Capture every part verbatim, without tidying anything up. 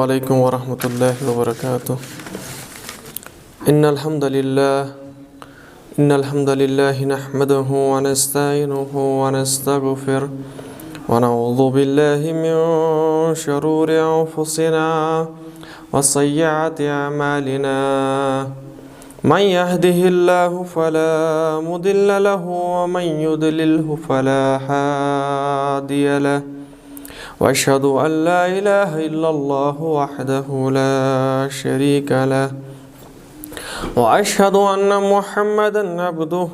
عليكم ورحمة الله وبركاته. إن الحمد لله إن الحمد لله نحمده ونستعينه ونستغفره، ونعوذ بالله من شرور أنفسنا وسيئات أعمالنا. من يهده الله فلا مضل له، ومن يضلله فلا هادي له. وأشهد أن لا إله إلا الله وحده لا شريك له، وأشهد أن محمدا عبده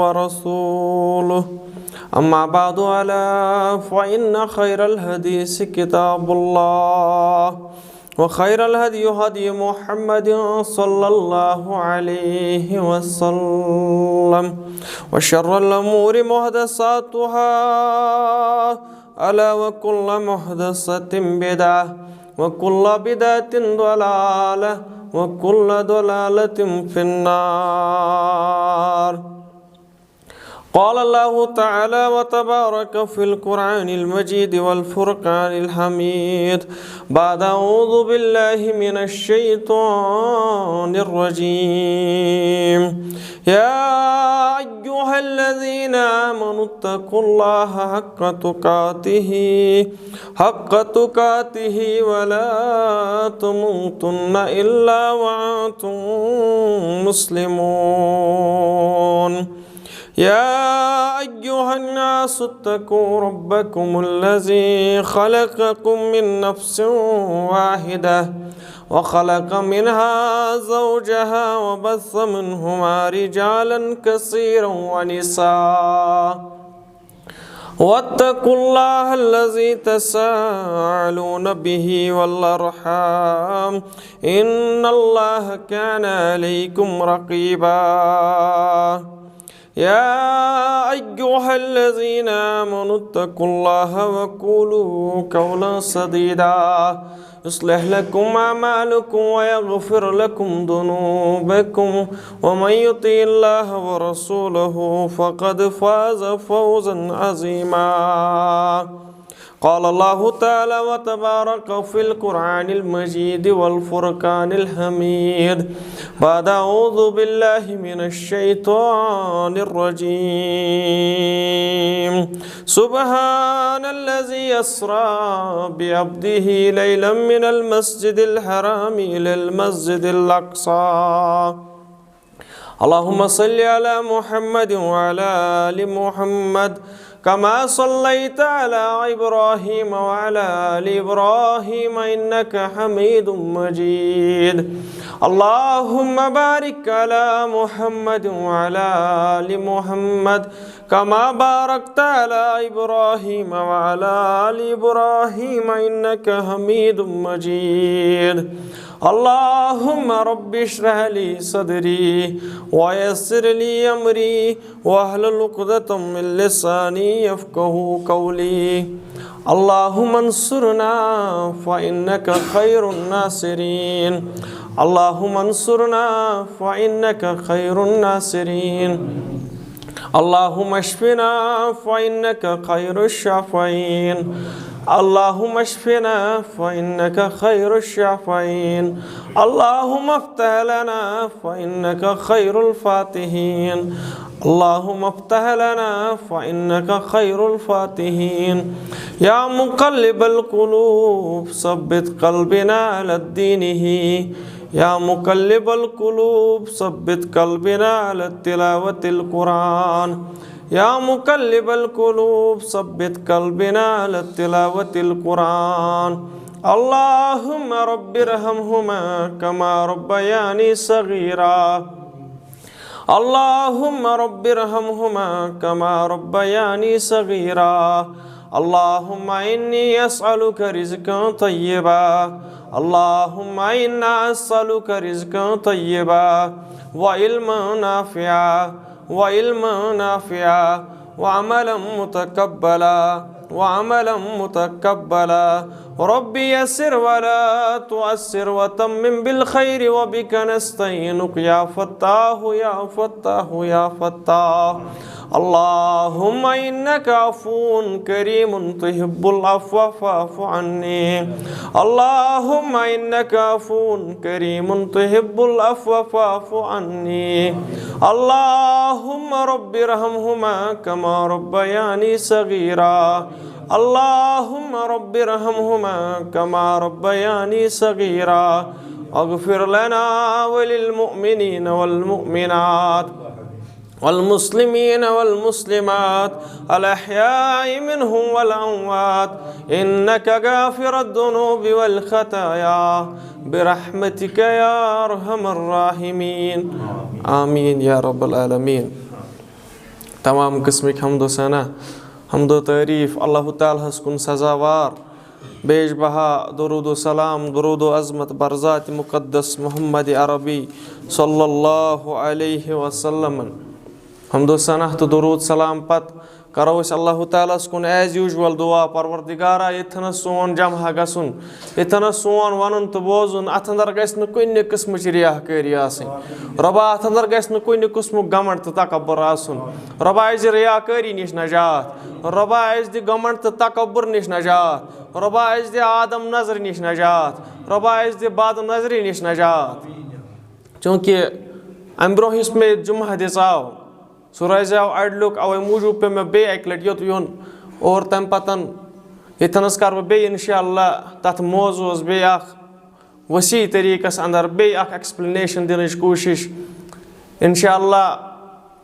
ورسوله. أما بعد، ألا فإن خير الحديث كتاب الله، وخير الهدي هدي محمد صلى الله عليه وسلم، وشر الأمور محدثاتها، ألا وكل محدثة بدعة، وكل بدعة ضلالة، وكل ضلالة في النار. قال الله تعالى وتبارك في القرآن المجيد والفرقان الحميد، بعد أعوذ بالله من الشيطان الرجيم. يا أيها الذين آمنوا اتقوا الله حق تقاته، حق تقاته ولا تموتن إلا وأنتم مسلمون. يا أيها الناس اتقوا ربكم الذي خلقكم من نفس واحدة، وخلق منها زوجها، وبث منهما رجالا كثيرا ونساء، واتقوا الله الذي تساءلون به والأرحام، إن الله كان عليكم رقيبا. يا أيها الذين آمنوا اتقوا الله وقولوا قولا سديدا، يصلح لكم أعمالكم ويغفر لكم ذنوبكم، ومن يطع الله ورسوله فقد فاز فوزا عظيما. قال الله تعالى وتبارك في القرآن المجيد والفرقان الحميد، بعد أعوذ بالله من الشيطان الرجيم. سبحان الذي أسرى بعبده ليلا من المسجد الحرام إلى المسجد الأقصى. اللهم صل على محمد وعلى آل محمد كما صليت على إبراهيم وعلى آل إبراهيم إنك حميد مجيد. اللهم بارك على محمد وعلى آل محمد كما باركت على إبراهيم وعلى آل إبراهيم إنك حميد مجيد. اللهم رب اشرح لي صدري ويسر لي أمري واحلل عقدة من لساني يفقهوا قولي. اللهم انصرنا فإنك خير الناصرين. اللهم انصرنا فإنك خير الناصرين. اللهم اشفنا فإنك خير الشافعين. اللهم اشفنا فإنك خير الشافعين. اللهم افتح لنا فإنك خير الفاتحين. اللهم افتح لنا فإنك خير الفاتحين. يا مقلب القلوب ثبت قلبنا على دينه. يا مقلب القلوب ثبت قلبنا على تلاوة القرآن. يا مقلب القلوب ثبت قلبنا على تلاوة القرآن. اللهم رب ارحمهما كما ربياني صغيرا. اللهم رب ارحمهما كما ربياني صغيرا. اللهم إني أسألك رزقا طيبا. اللهم إنا أسألك رزقا طيبا وعلما نافعا، وعلما نافعا، وعملا متقبلا، وعملا متقبلا. رب يسر ولا تعسر وتمم بالخير وبك نستعينك يا فتاح يا فتاح يا فتاح. اللهم إنك عفو كريم تحب العفو فاعف عني. اللهم إنك عفو كريم تحب العفو فاعف عني. اللهم رب ارحمهما كما ربياني صغيرا. اللهم رب ارحمهما كما ربياني صغيرا. اغفر لنا وللمؤمنين والمؤمنات والمسلمين والمسلمات الأحياء منهم والأموات إنك غافر الذنوب والخطايا برحمتك يا أرحم الراحمين. آمين يا رب العالمين. تمام قسمٕکۍ حمد و ثنا، حمد و تعریٖف اللہ تعالیٰ ہَس کُن سزاوار۔ بیش بہا درود و سلام، درود و عظمت بر ذات مقدس محمد عربی صلی اللہ علیہ وسلم۔ حمد و ثنا تہٕ درود سلام پتہٕ کرو أسۍ اللہ تعالیٰ ہَس کُن as usual دعا، پروردگارا، ییٚتھنَس سون جمع گژھُن، ییٚتھنَس سون وَنُن تہٕ بوزُن، اَتھ اندر گژھِ نہٕ کُنہِ قٕسمٕچ ریاکٲری آسٕنۍ۔ رۄبا، اَتھ اندر گژھِ نہٕ کُنہِ قٕسمُک گمنڈ تہٕ تکبر آسُن۔ رۄبا، اَسہِ دِ ریاکٲری نِش نجات۔ رۄبا، اَسہِ دِ گمنڈ تہٕ تکبر نِش نجات۔ رۄبا، اَسہِ دِ آدم نظرِ نِش نجات۔ رۄبا، اَسہِ دِ بد نظرِ نِش نجات۔ چوٗنٛکہِ اَمہِ برٛونٛہہ یُس مےٚ ییٚتہِ جمعہ دِژاو، سُہ روزیو اَڈٕلیوٚک، اَوَے موٗجوٗب پیوٚو مےٚ بیٚیہِ اَکہِ لَٹہِ یوٚت یُن۔ اور تَمہِ پَتَن ییٚتھَنَس کَرٕ بہٕ بیٚیہِ اِنشاء اللہ تَتھ موضوٗعَس بیٚیہِ اَکھ وسیع طریٖقَس اندر بیٚیہِ اَکھ explanation دِنٕچ کوٗشِش۔ اِنشاء اللہ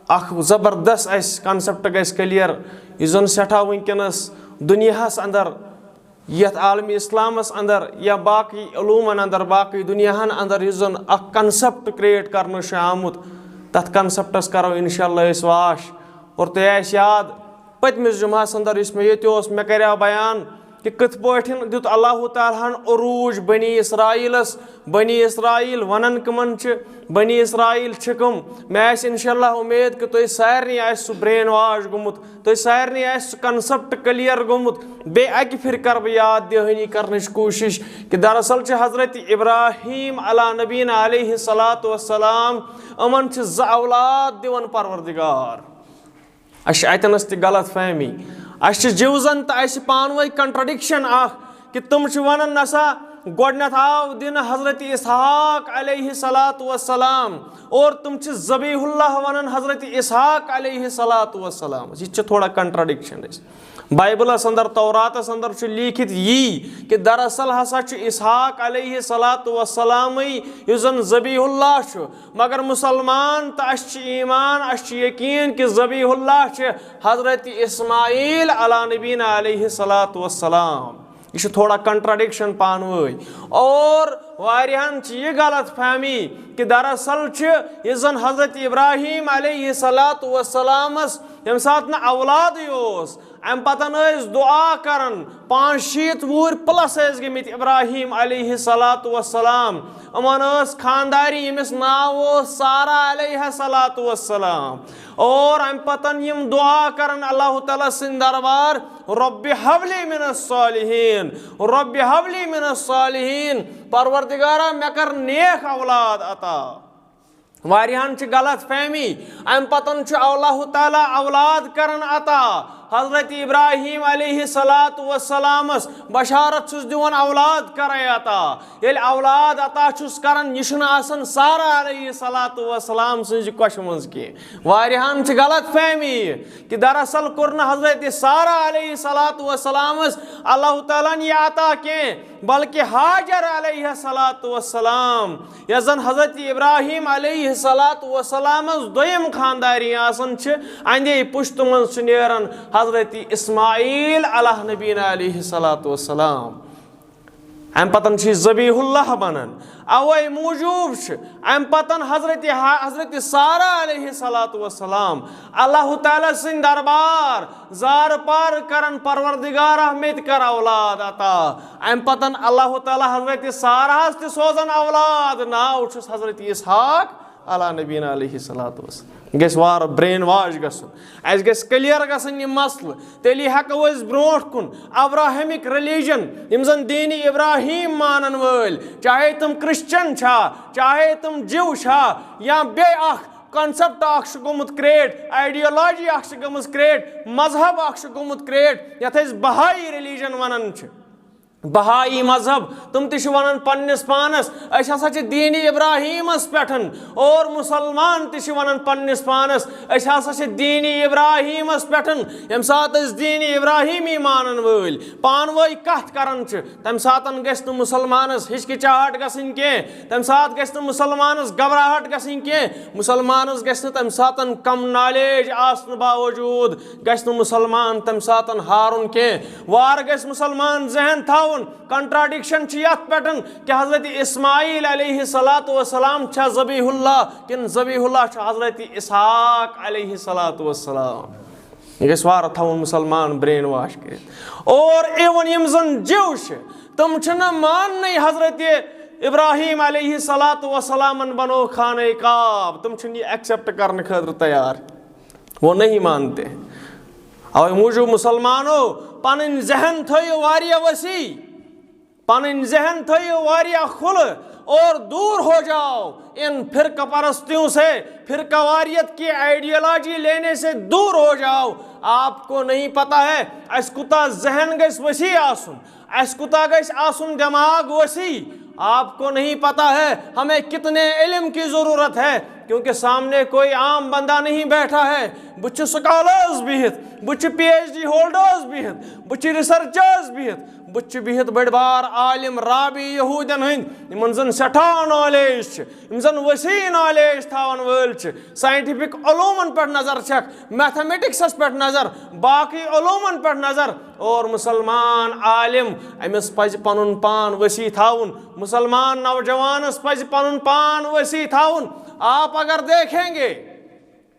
اَکھ زبردست اَسہِ concept گژھِ clear، یُس زَن سٮ۪ٹھاہ وٕنکیٚنَس دُنیاہَس اندر، یَتھ عالمِ اِسلامَس اندر یا باقٕے علوٗمَن اندر، باقٕے دُنیاہَن اندر یُس زَن اَکھ concept create کرنہٕ چھُ آمُت، تَتھ conceptس کرو اِنشاء اللہ أسۍ واش۔ اور تۄہہِ آسہِ یاد، پٔتمِس جمعہَس اندر یُس مےٚ ییٚتہِ اوس، مےٚ کریو بیان کہِ کِتھ پٲٹھۍ دیُت اللہ تعالیٰ ہَن عروج بنی اسرائیلَس۔ بنی اسرائیل وَنان کٕمَن چھِ؟ بنی اسرائیل چھِ کٕم؟ مےٚ آسہِ اِنشاء اللہ اُمید کہِ تۄہہِ سارنٕے آسہِ سُہ brain wash گوٚمُت، تۄہہِ سارنٕے آسہِ سُہ concept clear گوٚمُت۔ بیٚیہِ اَکہِ پھِرِ کَرٕ بہٕ یاد دِہٲنی کَرنٕچ کوٗشِش کہِ دراصل چھِ حضرت ابراہیم علیٰ نبینا علیہ الصلوۃ والسلام، یِمَن چھِ زٕ اولاد دِوان پروردگار۔ اَسہِ چھِ اَتٮ۪نَس تہِ غلط فہمی۔ اَسہِ چھِ جِوزَن تہٕ اَسہِ پانہٕ ؤنۍ contradiction اَکھ کہِ تِم چھِ وَنان، نسا گۄڈٕنٮ۪تھ آو دِنہٕ حضرت اسحاق علیہ الصلوۃ والسلام اور تِم چھِ ذبیح اللہ وَنان حضرت اسحاق علیہ الصلوۃ والسلام۔ یہِ چھِ تھوڑا contradiction اَسہِ۔ بایبلَس اندر، توراتَس اندر چھُ لیٖکھِتھ یی کہِ دراصل ہسا چھُ اسحاق علیہ الصلوۃ والسلامٕے یُس زَن ذبیح اللہ چھُ۔ مگر مسلمان تہٕ اَسہِ چھِ ایمان، اَسہِ چھِ یقین کہِ ذبیح اللہ چھِ حضرت اسماعیل علیٰ نبینا علیہ الصلوۃ والسلام۔ یہِ چھُ تھوڑا contradiction پانہٕ وٲنۍ۔ اور واریاہَن چھِ یہِ غلط فہمی کہِ دراصل چھِ یُس زَن حضرت ابراہیم علیہ الصلوۃ والسلامَس ییٚمہِ ساتہٕ نہٕ اولادٕے اوس، اَمہِ پَتَن ٲسۍ دُعا کَران، پانٛژھ شیٖتھ وُہٕرۍ plus ٲسۍ گٔمٕتۍ ابراہیم علیہ الصلوۃ والسلام۔ یِمَن ٲس خانداری، ییٚمِس ناو اوس سارہ علیہ الصلوۃ والسلام۔ اور اَمہِ پَتَن یِم دُعا کَران اللہ تعالیٰ سٕنٛدِ دربار، رب حبلی من الصالحین، رب حبلی من الصالحین، پروردگارا، مےٚ کَر نیک اولاد عطا۔ واریاہَن چھِ غلط فہمی، اَمہِ پَتَن چھُ اللہ تعالیٰ اولاد کران عطا۔ حضرت ابراہیم علیہ الصلوۃ والسلامَس بشارت چھُس دِوان اولاد کرے عطا۔ ییٚلہِ اولاد عطا چھُس کران، یہِ چھُنہٕ آسان سارہ علیہ الصلوۃ والسلام سٕنٛزِ کۄشہِ منٛز کینٛہہ۔ واریاہَن چھِ غلط فہمی کہِ دراصل کوٚر نہٕ حضرت سارہ علیہ الصلوۃ والسلامَس اللہ تعالیٰ ہَن یہِ عطا کینٛہہ، بلکہ ہاجر علیہ الصلوۃ والسلام، یۄس زن حضرت ابراہیم علیہ الصلوۃ والسلامس دوٚیِم خاندارِنۍ آسان چھِ، اندے پُشتہٕ منٛز چھُ نیران حضرت اسماعیل علیٰ نبینا علیہ الصلوۃ والسلام۔ امہِ پتن چھِ یہِ ذبیح اللہ بنان۔ اوے موٗجوٗب چھُ امہِ پتن حضرت ہا-، حضرت سارہ علیہ الصلوۃ والسلام اللہ تعالیٰ سٕنٛدۍ دربار زارٕ پار کران، پروردگارا، مےٚ تہِ کر اولاد عطا۔ امہِ پتن اللہ تعالیٰ حضرت سارہس تہِ سوزان اولاد، ناو چھُس حضرت اسحاق علیٰ نبینا علیہ الصلوۃ والسلام۔ گژھِ وارٕ brain wash گژھُن، اسہِ گژھِ clear گژھٕنۍ یہِ مسلہٕ، تیٚلی ہٮ۪کو أسۍ برونٛٹھ کُن۔ ابراہمک religion، یِم زن دینِ ابراہیم مانن وٲلۍ، چاہے تِم Christian چھا، چاہے تِم Jew چھا، یا بیٚیہِ اکھ کانسیپٹ اکھ چھُ گوٚمُت کریٹ، آئیڈیالوجی اکھ چھِ گٔمٕژ کریٹ، مذہب اکھ چھُ گوٚمُت کریٹ، یتھ أسۍ بہائی ریلیجن ونان چھِ۔ بہائی مذہب، تِم تہِ چھِ ونان پننِس پانس، أسۍ ہسا چھِ دینِ ابراہیمس پٮ۪ٹھ، اور مسلمان تہِ چھِ ونان پننِس پانس، أسۍ ہسا چھِ دینِ ابراہیمس پٮ۪ٹھ۔ ییٚمہِ ساتہٕ أسۍ دینِ ابراہیمی مانن وٲلۍ پانہٕ وٲنۍ کتھ کران چھِ، تمہِ ساتہٕ گژھِ نہٕ مسلمانس ہچکچاہٹ گژھٕنۍ کینٛہہ، تمہِ ساتہٕ گژھِ نہٕ مسلمانس گھبراہٹ گژھٕنۍ کینٛہہ، مسلمانس گژھِ نہٕ تمہِ ساتہٕ کم نالیج آسنہٕ باوجود گژھِ نہٕ مسلمان تمہِ ساتہٕ ہارُن کینٛہہ۔ وارٕ گژھِ مسلمان ذہن تھاوُن، کنٹراڈکشن چھِ یتھ پٮ۪ٹھ کہ حضرت اسماعیل علیہ الصلوۃ والسلام چھا ذبیح اللہ کِنہٕ ذبیح اللہ چھُ حضرت اسحاق علیہ الصلوۃ والسلام۔ یہِ گژھِ وارٕ تھاوُن مسلمان برین واش کٔرِتھ۔ اور ایون یِم زن جیو چھِ، تِم چھِنہٕ ماننٕے حضرت ابراہیم علیہ الصلوۃ والسلامن بنو خانہ کعب، تِم چھِنہٕ یہِ ایکسیپٹ کرنہٕ خٲطرٕ تیار۔ وہ نہیں مانتے۔ اوے موٗجوٗب مسلمانو، پنٕنۍ ذہن تھٲیِو واریاہ وسیع، پنٕنۍ ذہن تھٲیِو واریاہ کھُلہٕ اور دور ہو جاؤ ان فرقہ پرستیوں سے، فرقہ واریت کی آئیڈیالوجی لینے سے دور ہو جاؤ۔ آپ کو نہیں پتہ ہے اسہِ کوٗتاہ ذہن گژھِ وسیع آسُن، اسہِ کوٗتاہ گژھِ آسُن دٮ۪ماغ وسیع۔ آپ کو نہیں پتہ ہے ہمیں کتنے علم کی ضرورت ہے، کیونکہ سامنے کوئی عام بندہ نہیں بیٹھا ہے۔ بہٕ چھُس سکالرز بِہِتھ، بہٕ چھُس پی ایچ ڈی ہولڈرز بِہِتھ، بہٕ چھُس ریسرچرز بِہِتھ، بہٕ چھُس بِہِتھ بٔڑۍ بار عالم رابی یہوٗدٮ۪ن ہٕنٛدۍ، یِمن زن سٮ۪ٹھاہ نالیج چھِ، یِم زن وسیع نالیج تھاوان وٲلۍ چھِ، ساینٹیفک علومن پٮ۪ٹھ نظر چھکھ، میتھمیٹکسس پٮ۪ٹھ نظر، باقٕے علومن پٮ۪ٹھ نظر۔ اور مسلمان عالم، أمِس پزِ پنُن پان وسیع تھاوُن، مسلمان نوجوانس پزِ پنُن پان وسیع تھاوُن۔ آپ اگر دیکھیں گے،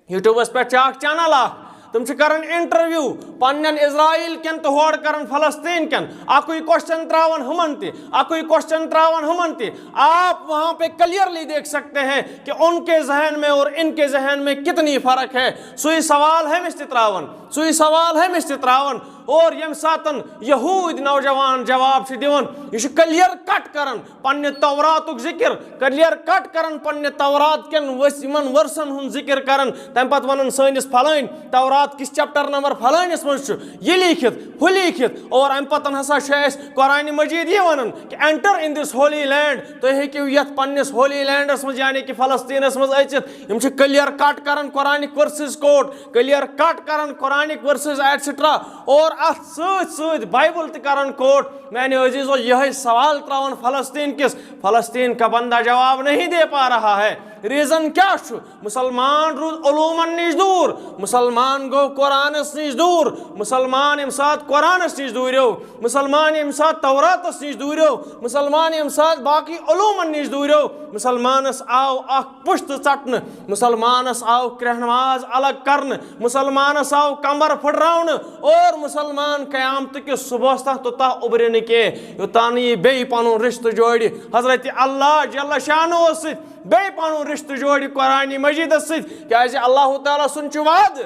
یوٹیوبس پٮ۪ٹھ چھِ اکھ چینل اکھ، تِم چھِ کران انٹرویو پننٮ۪ن اسرائیل کٮ۪ن تہٕ ہورٕ کران فلسطین کٮ۪ن، اکُے کوسچن تراوان ہُمن تہِ، اکُے کوسچن تراوان ہُمن تہِ۔ آپ وہاں پہ کلیئرلی دیکھ سکتے ہیں کہ ان کے ذہن میں اور ان کے ذہن میں کتنی فرق ہے۔ سُے سوال ہُمِس تہِ تراوان، سُے سوال ہُمِس تہِ تراوان۔ اور ییٚمہِ ساتن یہوٗدۍ نوجوان جواب چھِ دِوان، یہِ چھُ کلیئر کٹ کران پننہِ توراتُک ذکر، کلیئر کٹ کران پننہِ تورات کٮ۪ن ؤس-، یِمن ورسن ہُنٛد ذکر کران۔ تمہِ پتہٕ ونان سٲنِس فلٲنۍ تورات کِس چیپٹر نمبر فلٲنِس منٛز چھُ یہِ لیٖکھِتھ، ہُہ لیٖکھِتھ۔ اور امہِ پتن ہسا چھُ اسہِ قرآن مجید یہِ ونان کہ enter in this holy land، تُہۍ ہیٚکِو یتھ پننِس ہولی لینڈس منٛز، یعنی کہ فلسطینس منٛز، أژِتھ۔ یِم چھِ کلیئر کٹ کران قرآنٕکۍ ورسز کوٹ، کلیئر کٹ کران قرآنٕکۍ ورسز ایٹسٹرا۔ اور اتھ سۭتۍ سۭتۍ بایبل تہِ کران کوٹ۔ میانہِ عزیزو، یِہوٚے سوال تراوان فلسطین کِس، فلسطین کا بندہ جواب نہیں دے پا رہا ہے۔ ریزن کیٛاہ چھُ؟ مسلمان روٗد علومن نِش دوٗر، مسلمان گوٚو قرآنس نِش دوٗر۔ مسلمان ییٚمہِ ساتہٕ قرآنس نِش دوٗریو، مسلمان ییٚمہِ ساتہٕ توراتس نِش دوٗریو، مسلمان ییٚمہِ ساتہٕ باقٕے علومن نِش دوٗریو، مسلمانس آو اکھ پُشت ژٹنہٕ، مسلمانس آو کرٛہنواز الگ کرنہٕ، مسلمانس آو کمبر پھٕٹراونہٕ، اور مسلمان قیامتہٕ کِس صبحس تام توٚتام اُبرِ نہٕ کینٛہہ، یوٚتام نہٕ یہِ بیٚیہِ پنُن رشتہٕ جوڑِ حضرت اللہ جل شانہ سۭتۍ، بیٚیہِ پنُن رشتہٕ جوڑِ قرآن مجیدس سۭتۍ، کیازِ اللہ تعالیٰ سُنٛد چھُ وعدٕ،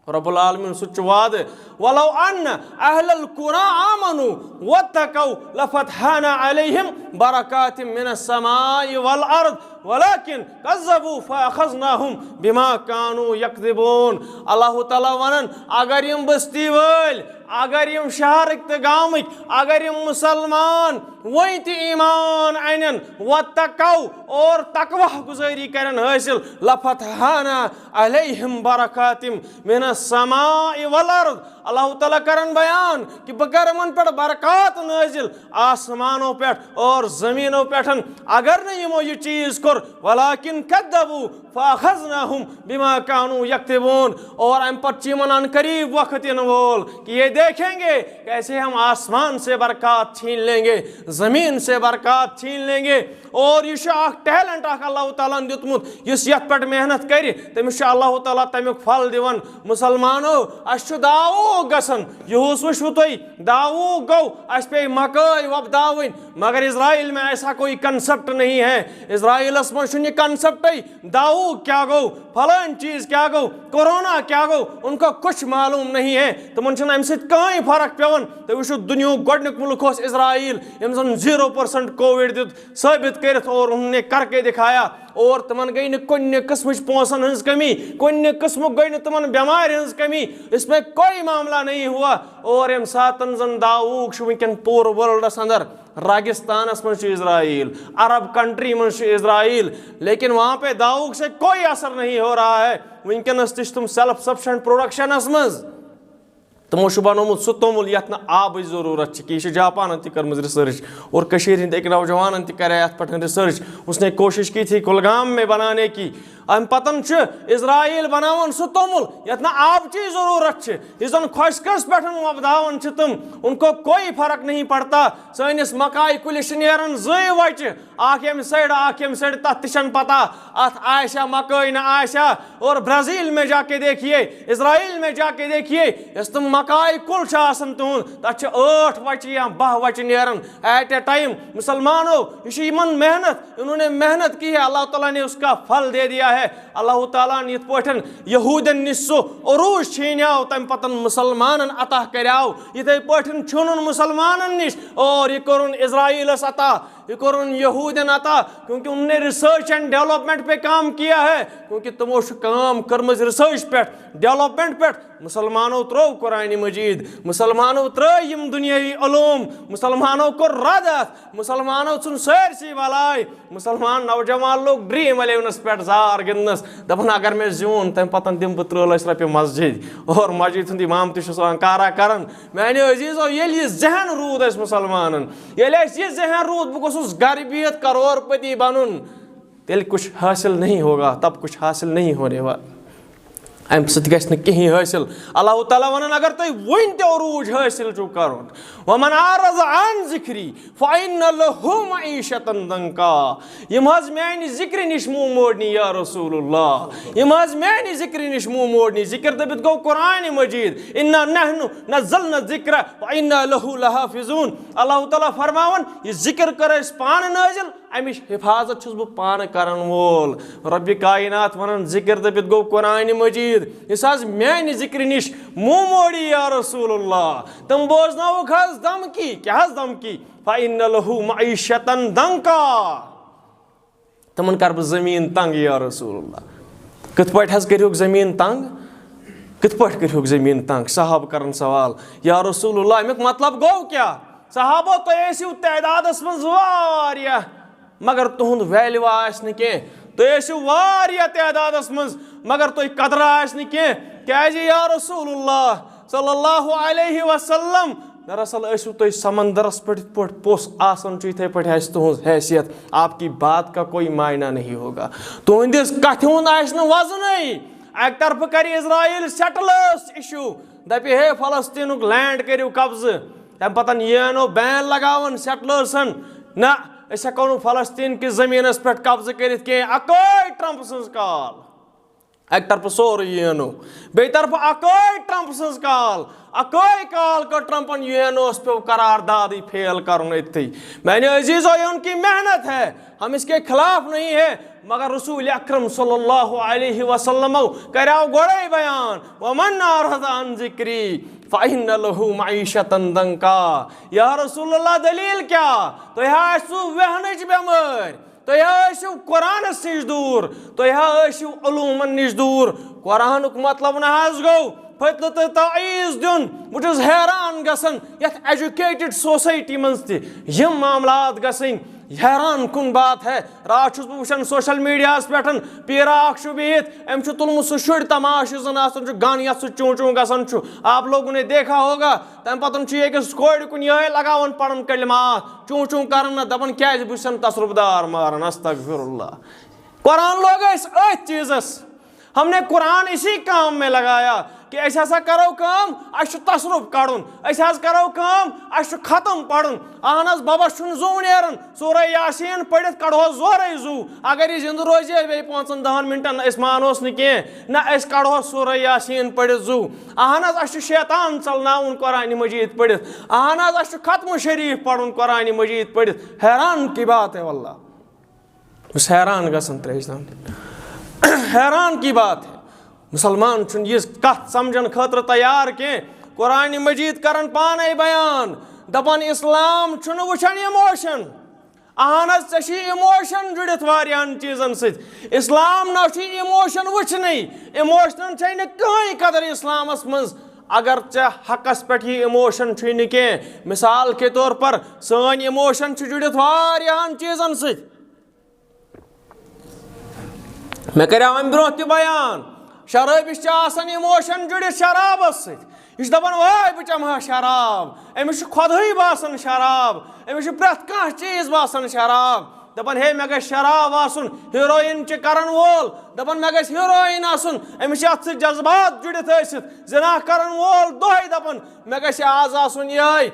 رب العالمین سُنٛد چھُ وعدٕ، "ولو ان اہل القرى آمنوا واتقوا لفتحنا عليهم بركات من السماء والارض ولكن كذبوا فاخذناهم بما كانوا يكذبون"۔ اللہ تعالیٰ ونان، اگر یِم بستی وٲلۍ، اگر یِم شہرٕکۍ تہٕ گامٕکۍ، اگر یِم مسلمان وۄنۍ تہِ ایمان انن، واتقوا، اور تقوی گزٲری کرن حٲصِل، لفتحنا علیہم برکات من السماء والارض۔ اللہ تعالیٰ کرن بیان کہ بہٕ کرٕ یِمن پٮ۪ٹھ برکات نٲزِل آسمانو پٮ۪ٹھ اور زمینو پٮ۪ٹھ، اگر نہٕ یِمو یہِ چیٖز کوٚر، ولکن کذبوا فاخذناہم بما كانوا يكذبون۔ اور امہِ پتہٕ چھُ یِمن عن قریب وقت یِنہٕ وول کہ یہ دیکھیں گے کیسے ہم آسمان سے برکات چھین لیں گے، زمین سے برکات چھین لیں گے۔ اور یہِ چھُ اکھ ٹیلنٹ اکھ اللہ تعالیٰ ہن دیُتمُت، یُس یتھ پٮ۪ٹھ محنت کرِ، تٔمِس چھُ اللہ تعالیٰ تمیُک پھل دِوان۔ مسلمانو، اسہِ چھُ داوٗ گژھان، یِہُس وٕچھوٕ تُہۍ، داوٗ گوٚو، اسہِ پیٚیہِ مکٲے وۄپداوٕنۍ، مگر اسرائیل میں ایسا کوئی کنسپٹ نہیں ہے۔ اسرائیلس منٛز چھُنہٕ یہِ کنسپٹے، داوٗ کیٛاہ گوٚو، فلٲنۍ چیٖز کیٛاہ گوٚو، کورونا کیٛاہ گوٚو، ان کو کچھ معلوم نہیں ہے۔ تِمن چھُنہٕ امہِ سۭتۍ کٕہٕنۍ فرق پٮ۪وان۔ تُہۍ وٕچھِو، دُنیہُک گۄڈٕنیُک مُلک اوس اسرائیل، ییٚمۍ زن زیٖرو پٔرسنٹ کووِڈ دیُت ثٲبت کٔرِتھ، اور انہوں نے کر کے دکھایا۔ اور تمن گٔے نہٕ کُنہِ قٕسمٕچ پونٛسن ہٕنٛز کٔمی، کُنہِ قٕسمُک گٔے نہٕ تمن بٮ۪مارِ ہٕنٛز کٔمی۔ اس میں کوئی معاملہ نہیں ہوا۔ اور ییٚمہِ ساتن زن داووٗک چھُ وٕنکٮ۪ن پوٗرٕ ورلڈس اندر، راگستانس منٛز چھُ اسرائیل، عرب کنٹری منٛز چھُ اسرائیل، لیکن وہاں پہ داووٗک سے کوئی اثر نہیں ہو رہا ہے۔ وٕنکٮ۪نس تہِ چھِ تِم سیلف سفشنٹ پروڈکشنس منٛز۔ تِمو چھُ بنوومُت سُہ توٚمُل یَتھ نہٕ آبٕچ ضروٗرت چھِ کینٛہہ۔ یہِ چھِ جاپانن تہِ کٔرمٕژ ریسرچ اور کٔشیٖرِ ہٕنٛدۍ أکۍ نوجوانن تہِ کَرے اَتھ پٮ۪ٹھ ریسرچ۔ اس نے کوٗشِش کی تھی کُلگام میں بنانے کی۔ اَمہِ پَتَن چھُ اسرائیل بناوان سُہ توٚمُل یَتھ نہٕ آبچی ضروٗرت چھِ، یُس زَن خۄشکَس پٮ۪ٹھ وۄپداوان چھِ تِم۔ ان کو کوئی فرق نہیں پڑتا۔ سٲنِس مکایہِ کُلِس چھِ نیران زٕے وَچہِ، اکھ ییٚمہِ سایڈٕ، اکھ ییٚمہِ سایڈٕ، تتھ تہِ چھنہٕ پتہ اتھ آسیا مکٲے نہ آسیا۔ اور برازیل میں جا کے دیکھیے، اسرائیل میں جا کے دیکھیے، یۄس تِم مکاے کُل چھِ آسان تِہُنٛد، تتھ چھِ ٲٹھ وچہِ یا باہ وچہِ نیران at a time۔ مسلمانو، یہِ چھِ یِمن محنت، انہوں نے محنت کی ہے، اللہ تعالیٰ نے اس کا پھل دے دیا ہے۔ اللہ تعالیٰ ہن یِتھ پٲٹھۍ یہودین نِش سُہ عروج چھینیاو، تمہِ پتن مسلمانن عطا کریاو، یِتھے پٲٹھۍ چھُنہٕ مسلمانن نِش۔ اور یہِ کوٚرُن اسرائیلس عطا، یہ کوٚرُن یہودین عطا، کیونکہ انہوں نے ریسرچ اینڈ ڈیولپمنٹ پہ کام کیا ہے، کیونکہ تمو چھُ کٲم کٔرمٕژ ریسرچ پہ، ڈیولپمنٹ پہ۔ مسلمانو ترٛوو قرآن مجید، مسلمانو ترٛٲے یِم دنیاوی علوم، مسلمانو کوٚر رد اتھ، مسلمانو ژھُن سٲرسٕے بلاے۔ مسلمان نوجوان لوگ ڈریم الیونس پہ زار گنٛدنس، دپان اگر مےٚ زیوٗن، تمہِ پتہٕ دِمہٕ بہٕ ترٛہ لچھ رۄپیہِ مسجد، اور مسجد ہُنٛد امام تہِ چھُ سُہ انکارا کران۔ میانیو عزیزو، ییٚلہِ یہِ ذہن روٗد اسہِ مسلمانن، ییٚلہِ اسہِ یہِ ذہن روٗد بہٕ گوٚژھُس گرِ بِہِتھ کرور پتی بنُن، تیٚلہِ کچھ حاصل نہیں ہوگا، تب کچھ حاصل نہیں ہونے والا۔ امہِ سۭتۍ گژھِ نہٕ کِہیٖنۍ حٲصِل۔ اللہ تعالیٰ ونان، اگر تُہۍ وُنہِ تہِ عروٗج حٲصِل چھُو کرُن، ومن اعرض عن ذکری فإن له معیشة ضنکا۔ یِم حظ میانہِ ذکرِ نِش منہ موڑنی یا رسول اللہ، یِم حظ میانہِ ذکرِ نِش منہ موڑنی۔ ذکر دٔپِتھ گوٚو قرآن مجید، انا نحن نزلنا الذکر وانا لہ لحافظون۔ اللہ تعالیٰ فرماوان، یہِ ذکر کٔر اسہِ پانہٕ نٲزِل، امِچ حفاظت چھُس بہٕ پانہٕ کرن وول۔ رۄبِ کائنات ونان، ذکر دٔپِتھ گوٚو قرآن مجید، یُس حظ میانہِ ذکرِ نِش منہ موڑی یا رسول اللہ، تِم بوزناوُکھ حظ دھمکی۔ کیٛاہ حظ دھمکی؟ فإن له معیشة ضنکا۔ تِمن کر بہٕ زٔمیٖن تنگ یا رسول اللہ۔ کِتھ پٲٹھۍ حظ کٔرِہُکھ زٔمیٖن تنگ؟ کِتھ پٲٹھۍ کٔرِہُکھ زٔمیٖن تنگ؟ صحابہٕ کرن سوال، یا رسول اللہ، امیُک مطلب گوٚو کیٛاہ؟ صحابو، تُہۍ ٲسِو تعدادس منٛز واریاہ، مگر تُہُنٛد ویلیو آسہِ نہٕ کینٛہہ۔ تُہۍ ٲسِو واریاہ تعدادس منٛز، مگر تُہۍ قدر آسہِ نہٕ کینٛہہ۔ کیٛازِ یا رسول اللہ صلی اللہ علیہ وسلم؟ دراصل ٲسِو تُہۍ سمندرس پٮ۪ٹھ یِتھ پٲٹھۍ پوٚژھ آسان چھُ، یِتھے پٲٹھۍ آسہِ تُہنٛز حیثیت۔ آپ کی بات کا کوئی معنی نہیں ہوگا۔ تُہنٛدِس کتھِ ہُنٛد آسہِ نہٕ وزنٕے۔ اکہِ طرفہٕ کرِ اسرائیل سیٹلرس ایشو، دپہِ، ہے، فلسطینُک لینڈ کٔرِو قبضہٕ۔ تمہِ پتہٕ یی انو بین لگاوان سیٹلرسن، نہ، أسۍ ہٮ۪کو نہٕ فلسطین کِس زٔمیٖنس پٮ۪ٹھ قبضہٕ کٔرِتھ کینٛہہ۔ اکٲے ٹرمپ سٕنٛز کال۔ اکہِ طرفہٕ سورُے یی انو، بیٚیہِ طرفہٕ اکٲے ٹرمپ سٕنٛز کال۔ اکٲے کال کٔر ٹرمپن، یو این اوس پیوٚو قرار دادٕے فیل کرُن أتھٕے۔ میانہِ عزیزو، یہ ان کی محنت ہے، ہم اس کے خلاف نہیں ہے، مگر رسول اکرم صلی اللہ علیہ وسلمو کریاو گۄڈے بیان، ومن اعرض عن ذکری فإن له معیشة ضنکا۔ یا رسول اللہ، دلیل کیا؟ تُہۍ ہا ٲسِو ویہنٕچ بٮ۪مٲرۍ، تُہۍ ہا ٲسِو قرآنس نِش دوٗر، تُہۍ ہا ٲسِو علومن نِش دوٗر۔ قرآنُک مطلب نہ حظ گوٚو فتنہٕ تہٕ تعیٖز دیُن۔ بہٕ چھُس حیران گژھان، یتھ ایجوکیٹڈ سوسایٹی منٛز تہِ یِم معاملات گژھٕنۍ، حیران کُن بات ہے۔ راتھ چھُس بہٕ وٕچھان سوشل میڈیاہس پٮ۪ٹھ، پیٖرا اکھ چھُ بِہِتھ، أمۍ چھُ تُلمُت سُہ شُرۍ تماشہٕ، یُس زن آسان چھُ گن، یتھ سُہ چوٗ چوٗ گژھان چھُ۔ آپ لوگوں نے دیکھا ہوگا، تمہِ پتہٕ چھُ یہِ أکِس کورِ کُن یِہوٚے لگاوان پرُن کلمات، چوٗ چوٗ کران نہ، دپان، کیازِ بہٕ چھُسن تصرف دار ماران، استغفر اللہ۔ قرآن لوگ اسہِ أتھۍ چیٖزس۔ ہم نے قرآن اسی کام میں لگایا کہ أسۍ ہسا کرو کٲم، اسہِ چھُ تصرف کڑُن، أسۍ حظ کرو کٲم، اسہِ چھُ ختم پرُن۔ اہن حظ، ببس چھُنہٕ زُو نیران، سورہ یاسین پٔرِتھ کڑہوس زورے زُو۔ اگر یہِ زندٕ روزِ ہے بیٚیہِ پانٛژن دہن منٹن، أسۍ مانوس نہٕ کینٛہہ۔ نہ، أسۍ کڑہوس سورہ یاسین پٔرِتھ زُو۔ اہن حظ، اسہِ چھُ شیطان ژلناوُن قرآن مجید پٔرِتھ۔ اہن حظ، اسہِ چھُ ختم شریف پرُن قرآن مجید پٔرِتھ۔ حیران کی بات ہے واللہ۔ بہٕ چھُس حیران گژھان ترٛیش دان۔ حیران کی بات ہے، مسلمان چھُنہٕ یہِ کتھ سمجھن خٲطرٕ تیار کینٛہہ۔ قرآن مجید کران پانے بیان، دپان، اسلام چھُنہٕ وٕچھان ایموشن، اہن حظ، ژےٚ چھُے emotion جُڑِتھ واریاہن چیٖزن سۭتۍ۔ اسلام نہ چھُ emotion وٕچھنٕے، emotionن چھے نہٕ کٕہٕنۍ قدر اسلامس منٛز۔ اگر ژےٚ حقس پٮ۪ٹھ یہِ emotion چھُے نہٕ کینٛہہ، مثال کے طور پر سٲنۍ emotion چھِ جُڑِتھ واریاہن چیٖزن سۭتۍ۔ مےٚ کریاو امہِ برونٛہہ تہِ بیان، شرٲبِس چھِ آسان emotion جُڑِتھ شرابس سۭتۍ۔ یہِ چھُ دپان، واے بہٕ چمہٕ ہا شراب، أمِس چھُ خۄدہٕے باسان شراب، أمِس چھُ پرٛٮ۪تھ کانٛہہ چیٖز باسان شراب۔ دپان، ہے مےٚ گژھِ شراب آسُن، heroin چھِ کرن وول دپان، مےٚ گژھِ heroin آسُن، أمِس چھِ اتھ سۭتۍ جذبات جُڑِتھ ٲسِتھ، زنا کرن وول دۄہے دپان، مےٚ گژھِ آز آسُن یِہوٚے۔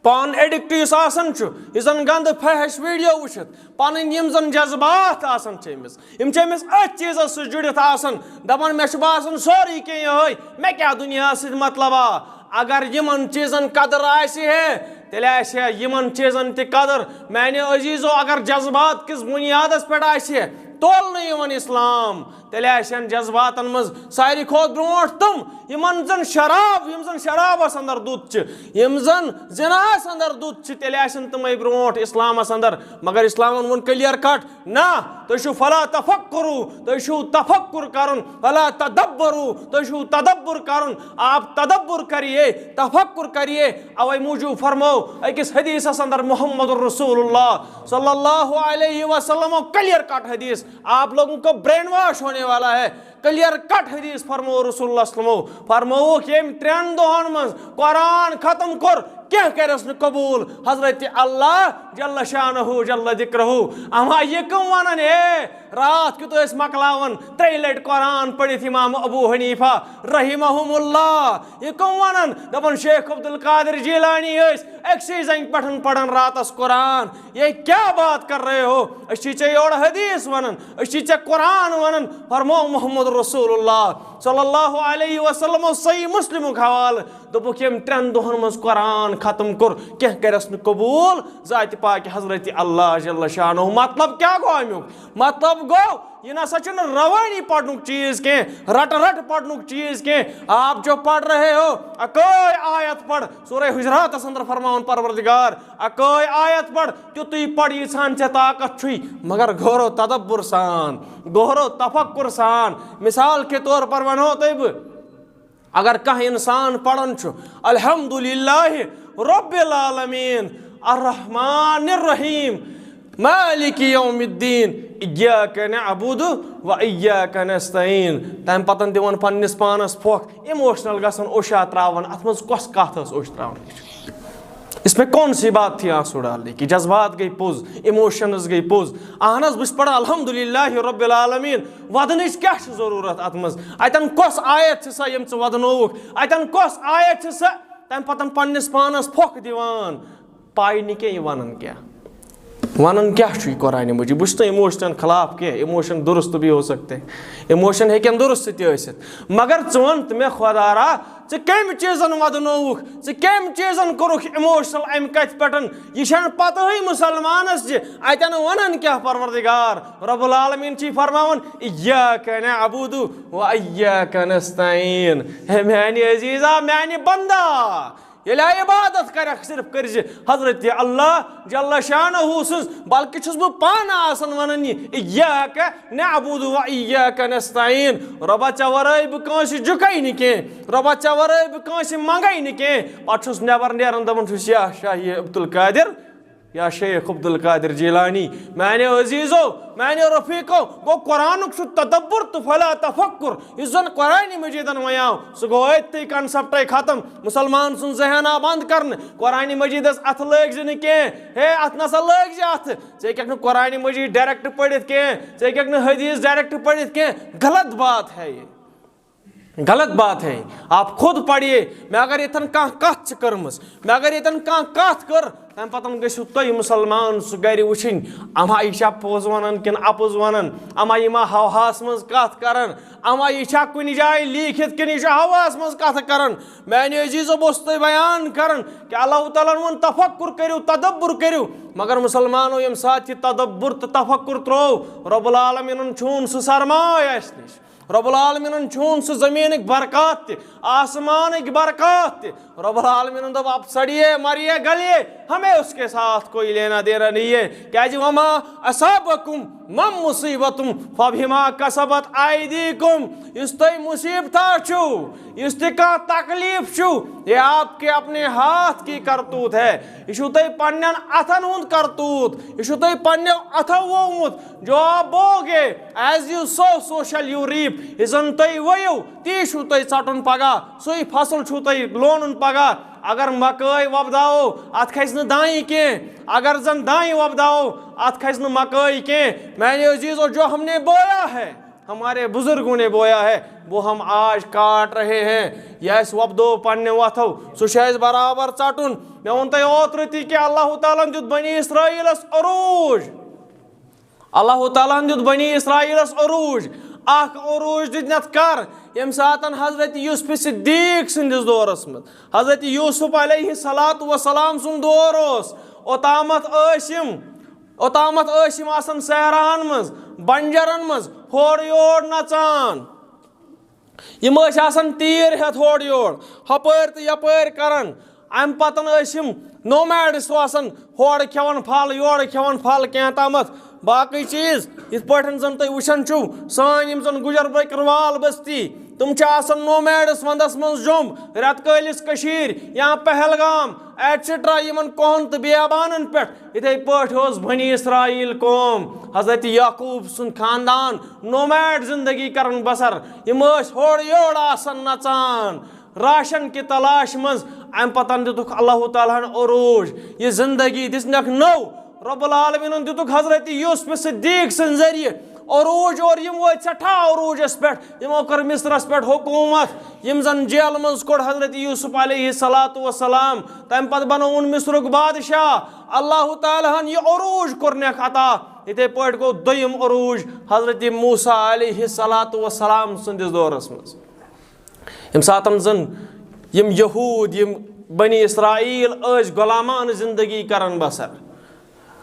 پان addict یُس آسان چھُ، یُس زن گندٕ فحش video وٕچھِتھ پنٕنۍ یِم زن جذبات آسان چھِ أمِس، یِم چھِ أمِس أتھۍ چیٖزس سۭتۍ جُڑِتھ آسان، دپان، مےٚ چھُ باسان سورُے کینٛہہ یِہوٚے، مےٚ کیٛاہ دُنیاہس سۭتۍ مطلبا؟ اگر یِمن چیٖزن قدر آسہِ ہے، تیٚلہِ آسہِ ہے یِمن چیٖزن تہِ قدر۔ میانہِ عزیزو، اگر جذبات کِس بُنیادس پٮ۪ٹھ آسہِ ہے تولنہٕ یِوان اسلام، تیٚلہِ آسن جذباتن منٛز ساروی کھۄتہٕ برونٛٹھ تِم، یِمن زن شراب، یِم زن شرابس اندر دوٚد چھِ، یِم زن زِناہس اندر دوٚد چھِ، تیٚلہِ آسن تِمے برونٛٹھ اسلامس اندر۔ مگر اسلامن ووٚن clear cut، نہ، تُہۍ چھِو فلا تفکرو، تُہۍ چھِو تفکر کرُن، فلا تدبرو، تُہۍ چھِو تدبر کرُن۔ آپ تدبر کریے، تفکر کریے۔ اوے موٗجوٗب فرمو أکِس حدیثس اندر محمد رسول اللہ صلی اللہ علیہ وسلم، clear cut حدیث، آپ لوگوں کو brain wash ہونے والا ہے۔ clear cut حدیث فرمو رسول اللہ صلی اللہ علیہ وسلم، فرمووُکھ، ییٚمۍ ترٛٮ۪ن دۄہن منٛز قرآن ختم کوٚر، کینٛہہ کریس نہٕ قبول۔ حضرت اللہ جل شانہ جل ذکرہ، اما یہِ کٕم ونان، ہے، راتھ کیُتھ ٲسۍ مۄکلاوان ترٛیٚیہِ لٹہِ قرآن پٔرِتھ امام ابو حنیفہ رحمہم اللہ۔ یہِ کٕم ونان، دپان، شیخ عبدالقادر جیلانی ٲسۍ أکسٕے زنگہِ پٮ۪ٹھ پران راتس قرآن۔ یہ کیا بات کر رہے ہو؟ أسۍ چھِ ژےٚ یورٕ حدیث ونان، أسۍ چھِ ژےٚ قرآن ونان۔ فرمو محمد رسول اللہ صلی اللہ علیہ وسلم، صحیح مسلمُک حوالہٕ، دوٚپُکھ، ییٚمۍ ترٛٮ۪ن دۄہن منٛز قرآن ختم کوٚر، کینٛہہ کریس نہٕ قبول ذاتِ پاکہِ حضرت اللہ جل شانہ۔ مطلب کیا گوٚو امیُک؟ مطلب گوٚو، یہِ نسا چھُنہٕ روٲنی پرنُک چیٖز کینٛہہ، رٹہٕ رٹہٕ پرنُک چیٖز کینٛہہ۔ آپ جو پڑھ رہے ہو، اکٲے آیت پڑھ۔ سورہ حجراتس اندر فرماوان پروردگار، اکٲے آیت پڑھ، تیُتُے پڑھ ییٖژہن ژےٚ طاقت چھُے، مگر غور و تدبر سان، غور و تفکر سان۔ مثال کے طور پر ونہو تۄہہِ بہٕ، اگر کانٛہہ انسان پران چھُ، الحمدللہ رب العالمین، الرحمن الرحیم، مالک یوم الدین، ایاک نعبد و ایاک نستعین، تمہِ پتن دِوان پننِس پانس پھۄکھ، emotional گژھان اوٚش تراوان، اتھ منٛز کۄس کتھ ٲس اوٚش تراونٕچ؟ اس میں کون سی بات تھی آنسو ڈالنے کی؟ جذبات گٔے پوٚز، emotions گٔے پوٚز۔ اہن حظ، بہٕ چھُس پران الحمدللہ رب العالمین۔ ودنٕچ کیٛاہ چھِ ضروٗرت اتھ منٛز؟ اتٮ۪ن کۄس آیت چھِ سۄ، یِم ژٕ ودنووُکھ؟ اتٮ۪ن کۄس آیت چھِ سۄ، تمہِ پتہٕ پننِس پانس پھۄکھ دِوان؟ پاے نہٕ کینٛہہ، یہِ ونان کیٛاہ؟ ونان کیٛاہ چھُ یہِ قرآنِ مجید؟ بہٕ چھُس نہٕ emotionن خلاف کینٛہہ، emotion درست بھی ہو سکتے ہیں، emotion ہیٚکن درست تہِ ٲسِتھ، مگر ژٕ وَن تہٕ مےٚ، خۄدا را، ژٕ کَمہِ چیٖزن ودنووُکھ؟ ژٕ کَمہِ چیٖزن کوٚرُکھ emotional؟ اَمہِ کَتھِ پٮ۪ٹھ؟ یہِ چھَنہٕ پَتہٕے مُسلمانَس زِ اَتٮ۪ن وَنان کیٛاہ پروردگار۔ رب العالمین چھِ فرماوان، "ایاک نعبد و ایاک نستعین"۔ ہے میانہِ عزیزا، میانہِ بندا، ییٚلہِ عبادت کرکھ، صرف کٔرزِ حضرت اللہ جل شانہ سٕنٛز، بلکہِ چھُس بہٕ پانہٕ آسان ونان یہِ، "ایاک نعبد و ایاک نستعین"۔ رۄبا، ژےٚ ورٲے بہٕ کٲنٛسہِ جُکے نہٕ کینٛہہ، رۄبا، ژےٚ ورٲے بہٕ کٲنٛسہِ منگے نہٕ کینٛہہ۔ پتہٕ چھُس نٮ۪بر نیران، دپان چھُس، "یا شاہی عبدالقادر، یا شیخ عبدالقادر جیلانی"۔ میانیو عزیزو، میانیو رفیقو، گوٚو قرآنُک سُہ تدبر تہٕ فلا تفکر، یُس زن قرآنِ مجیدن ونیاو، سُہ گوٚو أتھۍ conceptے ختم۔ مسلمان سُنٛد ذہن آو بنٛد کرنہٕ۔ قرآنِ مجیدس اتھٕ لٲگۍ زِ نہٕ کینٛہہ۔ ہے، اتھ نسا لٲگۍ زِ اتھٕ۔ ژٕ ہیٚککھ نہٕ قرآنِ مجید direct پٔرِتھ کینٛہہ، ژٕ ہیٚککھ نہٕ حدیث direct پٔرِتھ کینٛہہ۔ غلط بات ہے یہ۔ غلط بات ہے۔ آپ خود پڑھیے۔ مےٚ اگر ییٚتٮ۪ن کانٛہہ کتھ چھِ کٔرمٕژ، مےٚ اگر ییٚتٮ۪ن کانٛہہ کتھ کٔر، تمہِ پتہٕ گٔژھِو تُہۍ مُسلمان سُہ گرِ وٕچھِنۍ، اما یہِ چھا پوٚز ونان کِنہٕ اپُز ونان، اما یہِ ما ہوہس منٛز کتھ کران، اما یہِ چھا کُنہِ جایہِ لیٖکھِتھ کِنہٕ یہِ چھُ ہوہس منٛز کتھٕ کران۔ میانہِ عزیزو، بہٕ اوسُس تۄہہِ بیان کران کہِ اللہ تعالیٰ ہن ووٚن، تفکر کٔرِو، تدبر کٔرِو، مگر مُسلمانو، ییٚمہِ ساتہٕ یہِ تدبر تہٕ تفکر ترٛوو، رب العالمیٖنن چھُون سُہ سرمایہ اسہِ نِش۔ رب العالمینن چھون سُہ زمینٕکۍ برکات تہِ، آسمانٕکۍ برکات تہِ۔ رب العالمینن دوٚپ، "آپ سڑیے، مریے، گلیے، ہمیں اس کے ساتھ کوئی لینا دینا نہیں ہے۔" کیازِ، "وما اصابکم من مصیبتم فبما کسبت ایدیکم۔" یُس تۄہہِ مصیبتہ چھُو، یُس تہِ کانٛہہ تکلیف چھُو، یہ آپ کے اپنے ہاتھ کی کرتوت ہے۔ یہ چھُو تۄہہِ پننٮ۪ن اتھن ہُنٛد کرتوت، یہ چھُو تۄہہِ پننٮ۪و اتھو وومُت۔ جو آپ بوگے، as you sow, so shall you reap۔ یہِ زن تُہۍ ؤیِو، تی چھُو تۄہہِ ژٹُن پگاہ، سُے فصل چھُو تۄہہِ لونُن پگاہ۔ اگر مکٲے وۄپداوو، اتھ کھسہِ نہٕ دانہِ کینٛہہ۔ اگر زن دانہِ وۄپداوو، اتھ کھسہِ نہٕ مکٲے کینٛہہ۔ میانہِ عزیزو، جو ہم نے بویا ہے، ہمارے بزرگوں نے بویا ہے، وہ ہم آج کاٹ رہے ہیں۔ یہِ اَسہِ وۄپدوو پننہِ وتھو، سُہ چھُ اَسہِ برابر ژٹُن۔ مےٚ ووٚن تۄہہِ اوترٕ تہِ کہِ اللہ تعالیٰ ہن دیُت بنی اسرائیلس عروج۔ اللہ تعالیٰ ہن دیُت بنی اسرائیلس عروج۔ اکھ عروج دِتنَتھ کر؟ ییٚمہِ ساتن حضرت یوسف صدیق سٕنٛدِس دورس منٛز، حضرت یوسف علیہ الصلوۃ والسلام سُنٛد دور اوس، اوٚتامتھ ٲسۍ یِم، اوٚتامتھ ٲسۍ یِم آسان صحراہن منٛز، بنجرن منٛز، ہورٕ یور نژان۔ یِم ٲسۍ آسان تیٖر ہٮ۪تھ ہورٕ یور، ہۄپٲرۍ تہٕ یپٲرۍ کران۔ اَمہِ پتہٕ ٲسۍ یِم نومیڈس روزان، ہورٕ کھٮ۪وان پھل، یورٕ کھٮ۪وان پھل، کینٛہہ تامَتھ باقٕے چیٖز۔ یِتھ پٲٹھۍ زَن تُہۍ وٕچھان چھِو، سٲنۍ یِم زَن گُجر بٔکٕروال بستی، تِم چھِ آسان نومیڈس، وَندَس منٛز جوٚم، رٮ۪تہٕ کٲلِس کٔشیٖر یا پہلگام ایٹسٹرا، یِمَن کۄہَن تہٕ بیابانَن پٮ۪ٹھ۔ یِتھَے پٲٹھۍ اوس بنی اسرائیل قوم، حضرت یعقوب سُنٛد خاندان، نومیڈ زندگی کران بسر۔ یِم ٲسۍ ہورٕ یورٕ آسان نژان، راشن کہِ تلاش منٛز۔ امہِ پتن دِتُکھ اللہ تعالیٰ ہن عروج۔ یہِ زندگی دِژنکھ نٔو۔ رب العالمینن دِتُکھ حضرت یوسف صدیق سٕنٛدِ ذٔریعہٕ عروج، اور یِم وٲتۍ سٮ۪ٹھاہ عروجس پٮ۪ٹھ۔ یِمو کٔر مصرس پٮ۪ٹھ حکوٗمت۔ یِم زن جیلہٕ منٛز کوٚڑ حضرت یوسف علیہ الصلوۃ والسلام، تمہِ پتہٕ بنووُن مصرُک بادشاہ۔ اللہ تعالیٰ ہن یہِ عروج کوٚرنکھ عطا۔ یِتھے پٲٹھۍ گوٚو دوٚیِم عروج حضرت موسیٰ علیہ الصلوۃ والسلام سٕنٛدِس دورس منٛز۔ ییٚمہِ ساتَن زَن یِم یہوٗد، یِم بنی اسرائیل ٲسۍ غۄلامانہٕ زندگی کران بسر،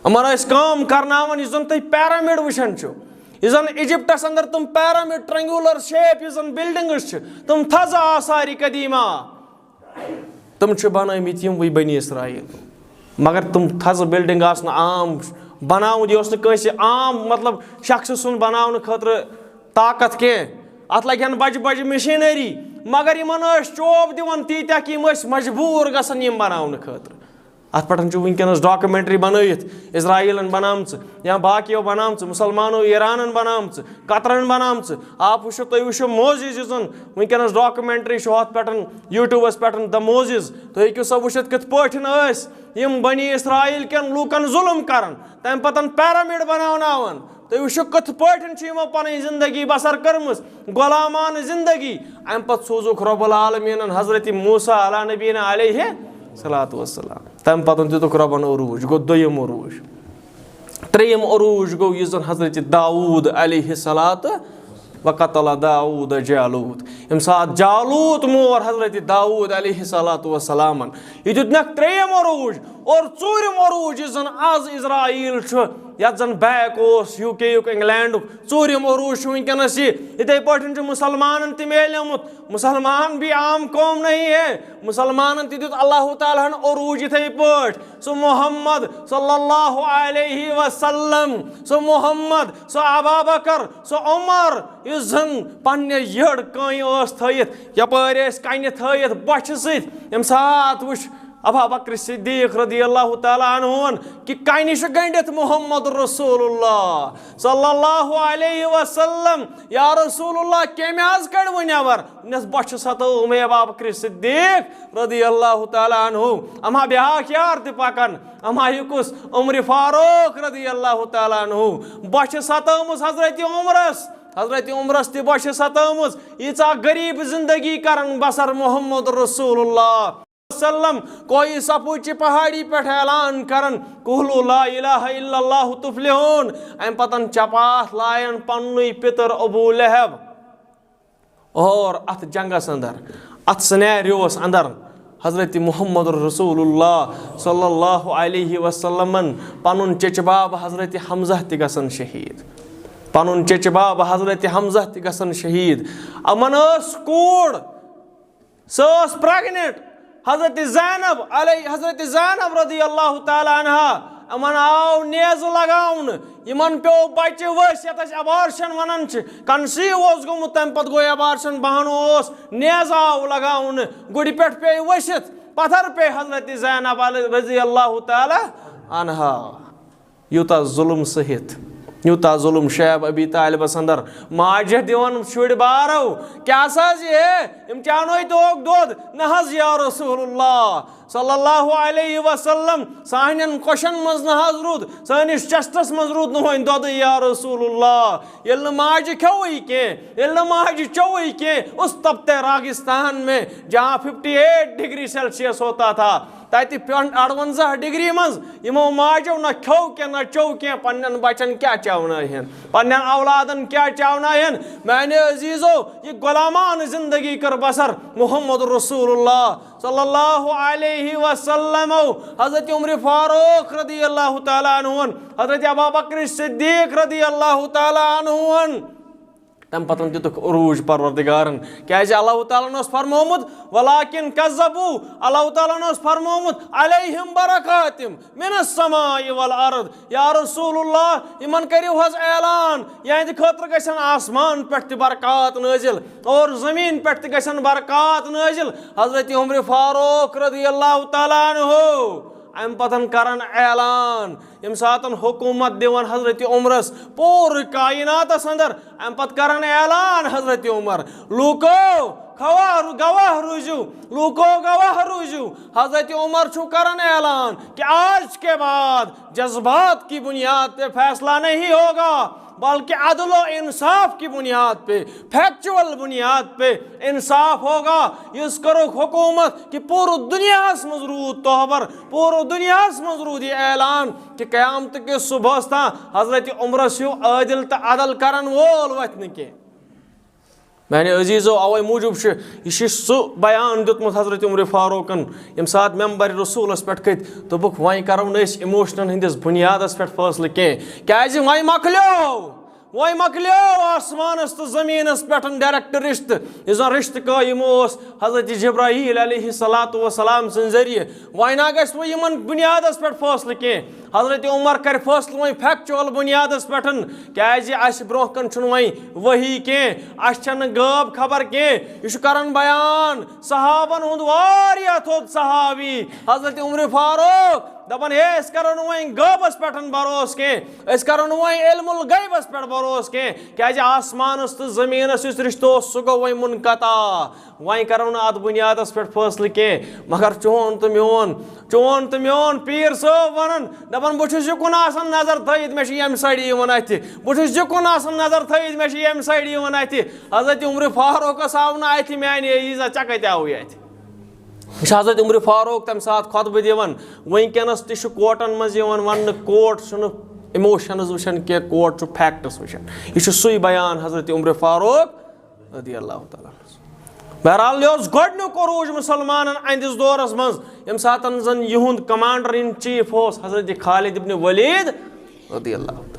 یِمن ٲسۍ کٲم کرناوان، یُس زَن تُہۍ پیرامِڈ وٕچھان چھِو، یُس زَن ایجپٹس اندر تِم پیرامِڈ، ٹرینگولر شیپ، یُس زَن بلڈنگز چھِ، تِم تھزٕ آثارِ قدیمہ۔ تِم چھِ بنٲومٕتۍ یِموٕے بنی اسرائیل۔ مگر تِم تھزٕ بلڈنگ آسہٕ نہٕ عام بناوُن، یہِ اوس نہٕ کٲنٛسہِ عام، مطلب، شخصہٕ سُنٛد بناونہٕ خٲطرٕ طاقت کینٛہہ۔ اتھ لگہِ ہن بجہِ بجہِ مشینری، مگر یِمن ٲسۍ چوب دِوان تیٖتیٛاہ کہِ یِم ٲسۍ مجبوٗر گژھان یِم بناونہٕ خٲطرٕ۔ اتھ پٮ۪ٹھ چھُ وٕنکیٚنس ڈاکومنٹری بنٲیِتھ، اسرائیلن بنامژٕ یا باقیو بنامژٕ، مسلمانو ایرانن بنامژٕ، قطرن بنامژٕ۔ آپ وٕچھِو، تُہۍ وٕچھِو موزیز، یُس زن وٕنکیٚنس ڈاکومنٹری چھُ ہۄتھ پٮ۪ٹھ، یوٗٹیوٗبس پٮ۪ٹھ، The Moses۔ تُہۍ ہیٚکِو سۄ وٕچھِتھ کِتھ پٲٹھۍ ٲسۍ یِم بنی اسرائیل کٮ۪ن لوٗکن ظُلم کران، تمہِ پتن پیرامِڈ بناوناوان۔ تُہۍ وٕچھِو کِتھ پٲٹھۍ چھِ یِمو پنٕنۍ زندگی بسر کٔرمٕژ، غۄلامانہٕ زندگی۔ امہِ پتہٕ سوٗزُکھ رب العالمینن حضرت موسیٰ علیٰ نبینا علیہ الصلوۃ والسلام۔ تمہِ پتہٕ دِتُکھ ربن عروج، گوٚو دوٚیِم عروج۔ ترٛیٚیِم عروج گوٚو یُس زن حضرت داوود علیہ الصلوۃ وقتل داوود جالوت۔ ییٚمہِ ساتہٕ جالوت مور حضرت داوود علیہ الصلوۃ والسلامن، یہِ دیُتنکھ ترٛیٚیِم عروج۔ اور ژوٗرِم عروج یُس زن از اسرائیل چھُ، یتھ زن بیک اوس یوٗ کے یُک، انگلینڈُک، ژوٗرِم عروج چھُ وٕنکیٚنس یہِ۔ یِتھے پٲٹھۍ چھُ مسلمانن تہِ میلیومُت۔ مسلمان بھی عام قوم نہیں ہے۔ مسلمانن تہِ دیُت اللہ تعالیٰ ہن عروج یِتھے پٲٹھۍ۔ سُہ محمد صلی اللہ علیہ وسلم، سُہ محمد، سُہ ابا بکر، سُہ عمر، یُس زن پننہِ یٔڈ کانہِ ٲس تھٲیِتھ، یپٲرۍ ٲسۍ کنہِ تھٲیِتھ بۄچھِ سۭتۍ۔ ییٚمہِ ساتہٕ وٕچھ ابا بکر صدیق رضی اللہ تعالیٰ عنہ ہن کہِ کنہِ چھُ گٔنڈِتھ محمد رسول اللہ صلی اللہ علیہ وسلم، یا رسول اللہ، کٔمۍ حظ کڑِ وۄنۍ نٮ۪بر؟ ووٚننس، بۄچھِ ستٲو مےٚ ابا بکر صدیق رضی اللہ تعالیٰ عنہ۔ اما بیاکھ یار تہِ پکان، اما یہِ کُس؟ عمر فاروق رضی اللہ تعالیٰ عنہ۔ بۄچھِ ستٲومٕژ حضرت عمرس، حضرت عمرس تہِ بۄچھِ ستٲومٕژ۔ ییٖژاہ غریب زندگی کران بسر محمد رسول اللہ وسلم۔ کوئی سپوچ پہاڑی پٮ۪ٹھ اعلان کران، "قولوا لا الہ الا اللہ تفلحون۔" امہِ پتن چپاتھ لایان پننُے پِتر ابو لہب۔ اور اتھ جنگس اندر، اتھ سینیریوس اندر حضرت محمد رسول اللہ صلی اللہ علیہ وسلمن پنُن چچباب حضرت حمزہ تہِ گژھان شہید۔ پنُن چچہِ باب حضرت حمزہ تہِ گژھن شہیٖد۔ یِمن ٲس کوٗر، سۄ ٲس پریگننٹ۔ حضرت زینب علیہ، حضرت زینب رضی اللہ تعالیٰ عنہا، یِمن آو نیزٕ لگاونہٕ، یِمن پیوٚو بچہِ ؤسۍ، یتھ أسۍ ابارشن ونان چھِ، کنسیو اوس گوٚمُت، تمہِ پتہٕ گوٚو ابارشن، بہانہٕ اوس، نیزٕ آو لگاونہٕ، گُرِ پٮ۪ٹھ پیٚیہِ ؤسِتھ، پتھر پیٚیہِ حضرت زینب علیہ رضی اللہ تعالیٰ عنہا۔ یوٗتاہ ظُلُم سٔہِتھ، یوٗتاہ ظُلُم شیب ابی طالبس اندر۔ ماجہِ دِوان شُرۍ بارو، کیٛاہ سا حظ یہِ؟ یِم چانوے توک دۄد؟ نہ حظ یا رسول اللہ صلی اللہ علیہ وسلم، سانٮ۪ن کۄشن منٛز نہ حظ روٗد، سٲنِس چیسٹس منٛز روٗد نہٕ وۄنۍ دۄدٕے یا رسول اللہ۔ ییٚلہِ نہٕ ماجہِ کھیوٚوٕے کینٛہہ، ییٚلہِ نہٕ ماجہِ چوٚوٕے کینٛہہ، اس تپتے راگستان میں جہاں ففٹی ایٹ ڈگری سیلسیس ہوتا تھا، تتہِ پٮ۪ٹھ اَرونٛزاہ ڈگری منٛز یِمو ماجو نہ کھیوٚو کینٛہہ، نہ چوٚو کینٛہہ، پننٮ۪ن بچن کیٛاہ چاونٲوہن، پننٮ۪ن اولادن کیٛاہ چاونٲوہن؟ میانہِ عزیزو، یہِ غلامان زندگی کٔر بسر محمد رسول اللہ صلی اللہ علیہ وسلم۔ حضرت عمر فاروق رضی اللہ تعالیٰ عنہ، حضرت ابا بکر صدیق رضی اللہ تعالیٰ عنہ۔ تَمہِ پَتہٕ دِتُکھ عروٗج پروردگارن، کیٛازِ اللہ تعالیٰ ہن اوس فرمومُت، "ولكن كذبوا"، اللہ تعالیٰ ہن اوس فرمومُت، "عليهم بركات من السماء والأرض"، یا رسول اللہ، یِمن کٔرِو حظ اعلان، یِہنٛدِ خٲطرٕ گژھن آسمان پٮ۪ٹھ تہِ برکات نٲزِل اور زٔمیٖن پٮ۪ٹھ تہِ گژھن برکات نٲزِل۔ حضرت عمر فاروق رضی اللہ تعالیٰ عنہ، اَمہِ پَتہٕ کرن اعلان، ییٚمہِ ساتہٕ حکوٗمت دِوان حضرت عمرس پوٗرٕ کائناتس اندر، اَمہِ پتہٕ کرن اعلان حضرت عمر، لوٗکو، خواہ گواہ روٗزِو، لوٗکو گواہ روٗزِو۔ حضرت عمر چھُ کرن اعلان کہ آج کے بعد جذبات کی بنیاد پہ فیصلہ نہیں ہوگا، بلکہ عدل و انصاف کی بنیاد پہ، فیکچوئل بنیاد پہ انصاف ہوگا۔ یُس کٔرٕکھ حکوٗمت کہ پوٗرٕ دُنیاہس منٛز روٗد تہبر، پوٗرٕ دُنیاہس منٛز روٗد یہِ اعلان کہ قیامت کِس صبحس تام حضرت عمرس ہیوٗ عٲدل تہٕ عدل کرن وول وۄتھِ نہٕ کینٛہہ۔ میانہِ عزیزو، اوے موٗجوٗب چھُ، یہِ چھُ سُہ بیان دیُتمُت حضرت عمر فاروقن، ییٚمہِ ساتہٕ ممبر رسولس پٮ۪ٹھ کھٔتۍ، دوٚپُکھ، "وۄنۍ کرو نہٕ أسۍ ایموشنن ہٕنٛدِس بُنیادس پٮ۪ٹھ فٲصلہٕ کینٛہہ، کیازِ وۄنۍ مۄکلیو، وۄنۍ مۄکلیو آسمانس تہٕ زٔمیٖنس پٮ۪ٹھ ڈائریکٹ رشتہٕ، یُس زن رشتہٕ قٲیِم اوس حضرت جبرائیل علیہ الصلوۃ والسلام سٕنٛدِ ذٔریعہٕ۔ وۄنۍ نہ گژھِ وۄنۍ یِمن بُنیادس پٮ۪ٹھ فٲصلہٕ کینٛہہ۔" حضرت عمر کرِ فٲصلہٕ وۄنۍ فیکچوئل بُنیادس پٮ۪ٹھ، کیازِ اسہِ برونٛہہ کن چھُنہٕ وۄنۍ وحی کینٛہہ، اسہِ چھنہٕ غٲب خبر کینٛہہ۔ یہِ چھُ کران بیان صحابن ہُنٛد واریاہ تھوٚد صحابی حضرت عمر فاروق، دپان، "ہے، أسۍ کرو نہٕ وۄنۍ غٲبس پٮ۪ٹھ بھروسہٕ کینٛہہ، أسۍ کرو نہٕ وۄنۍ علم الغیبس پٮ۪ٹھ بھروسہٕ کینٛہہ، کیازِ آسمانس تہٕ زٔمیٖنس یُس رشتہٕ اوس، سُہ گوٚو وۄنۍ منقطع۔" وۄنۍ کرو نہٕ اتھ بُنیادس پٮ۪ٹھ فٲصلہٕ کینٛہہ، مگر چون تہٕ میون، چون تہٕ میون پیٖر صٲب ونان، دپان، "بہٕ چھُس یہِ کُن آسان نظر تھٲیِتھ، مےٚ چھُ ییٚمہِ سایڈٕ یِوان اتھِ، بہٕ چھُس یہِ کُن آسان نظر تھٲیِتھ، مےٚ چھُ ییٚمہِ سایڈٕ یِوان اتھِ۔" حضرت عمر فاروقس آو نہٕ اتھِ، میانہِ عزیزا، ژےٚ کتہِ آوُے اتھِ؟ یہِ چھُ حضرت عمر فاروق تمہِ ساتہٕ خطبہٕ دِوان۔ وٕنکیٚنس تہِ چھُ کوٹن منٛز یِوان وننہٕ، کوٹ چھُنہٕ ایموشنز وٕچھان کینٛہہ، کوٹ چھُ فیکٹس وٕچھان۔ یہِ چھُ سُے بیان حضرت عمر فاروق رضی اللہ تعالیٰ عنہ۔ بہرحال، یہِ اوس گۄڈٕنیُک عروج مُسلمانن اہندِس دورس منٛز، ییٚمہِ ساتہٕ زن یِہُنٛد کمانڈر ان چیف اوس حضرت خالد ابن ولید رضی اللہ تعالیٰ۔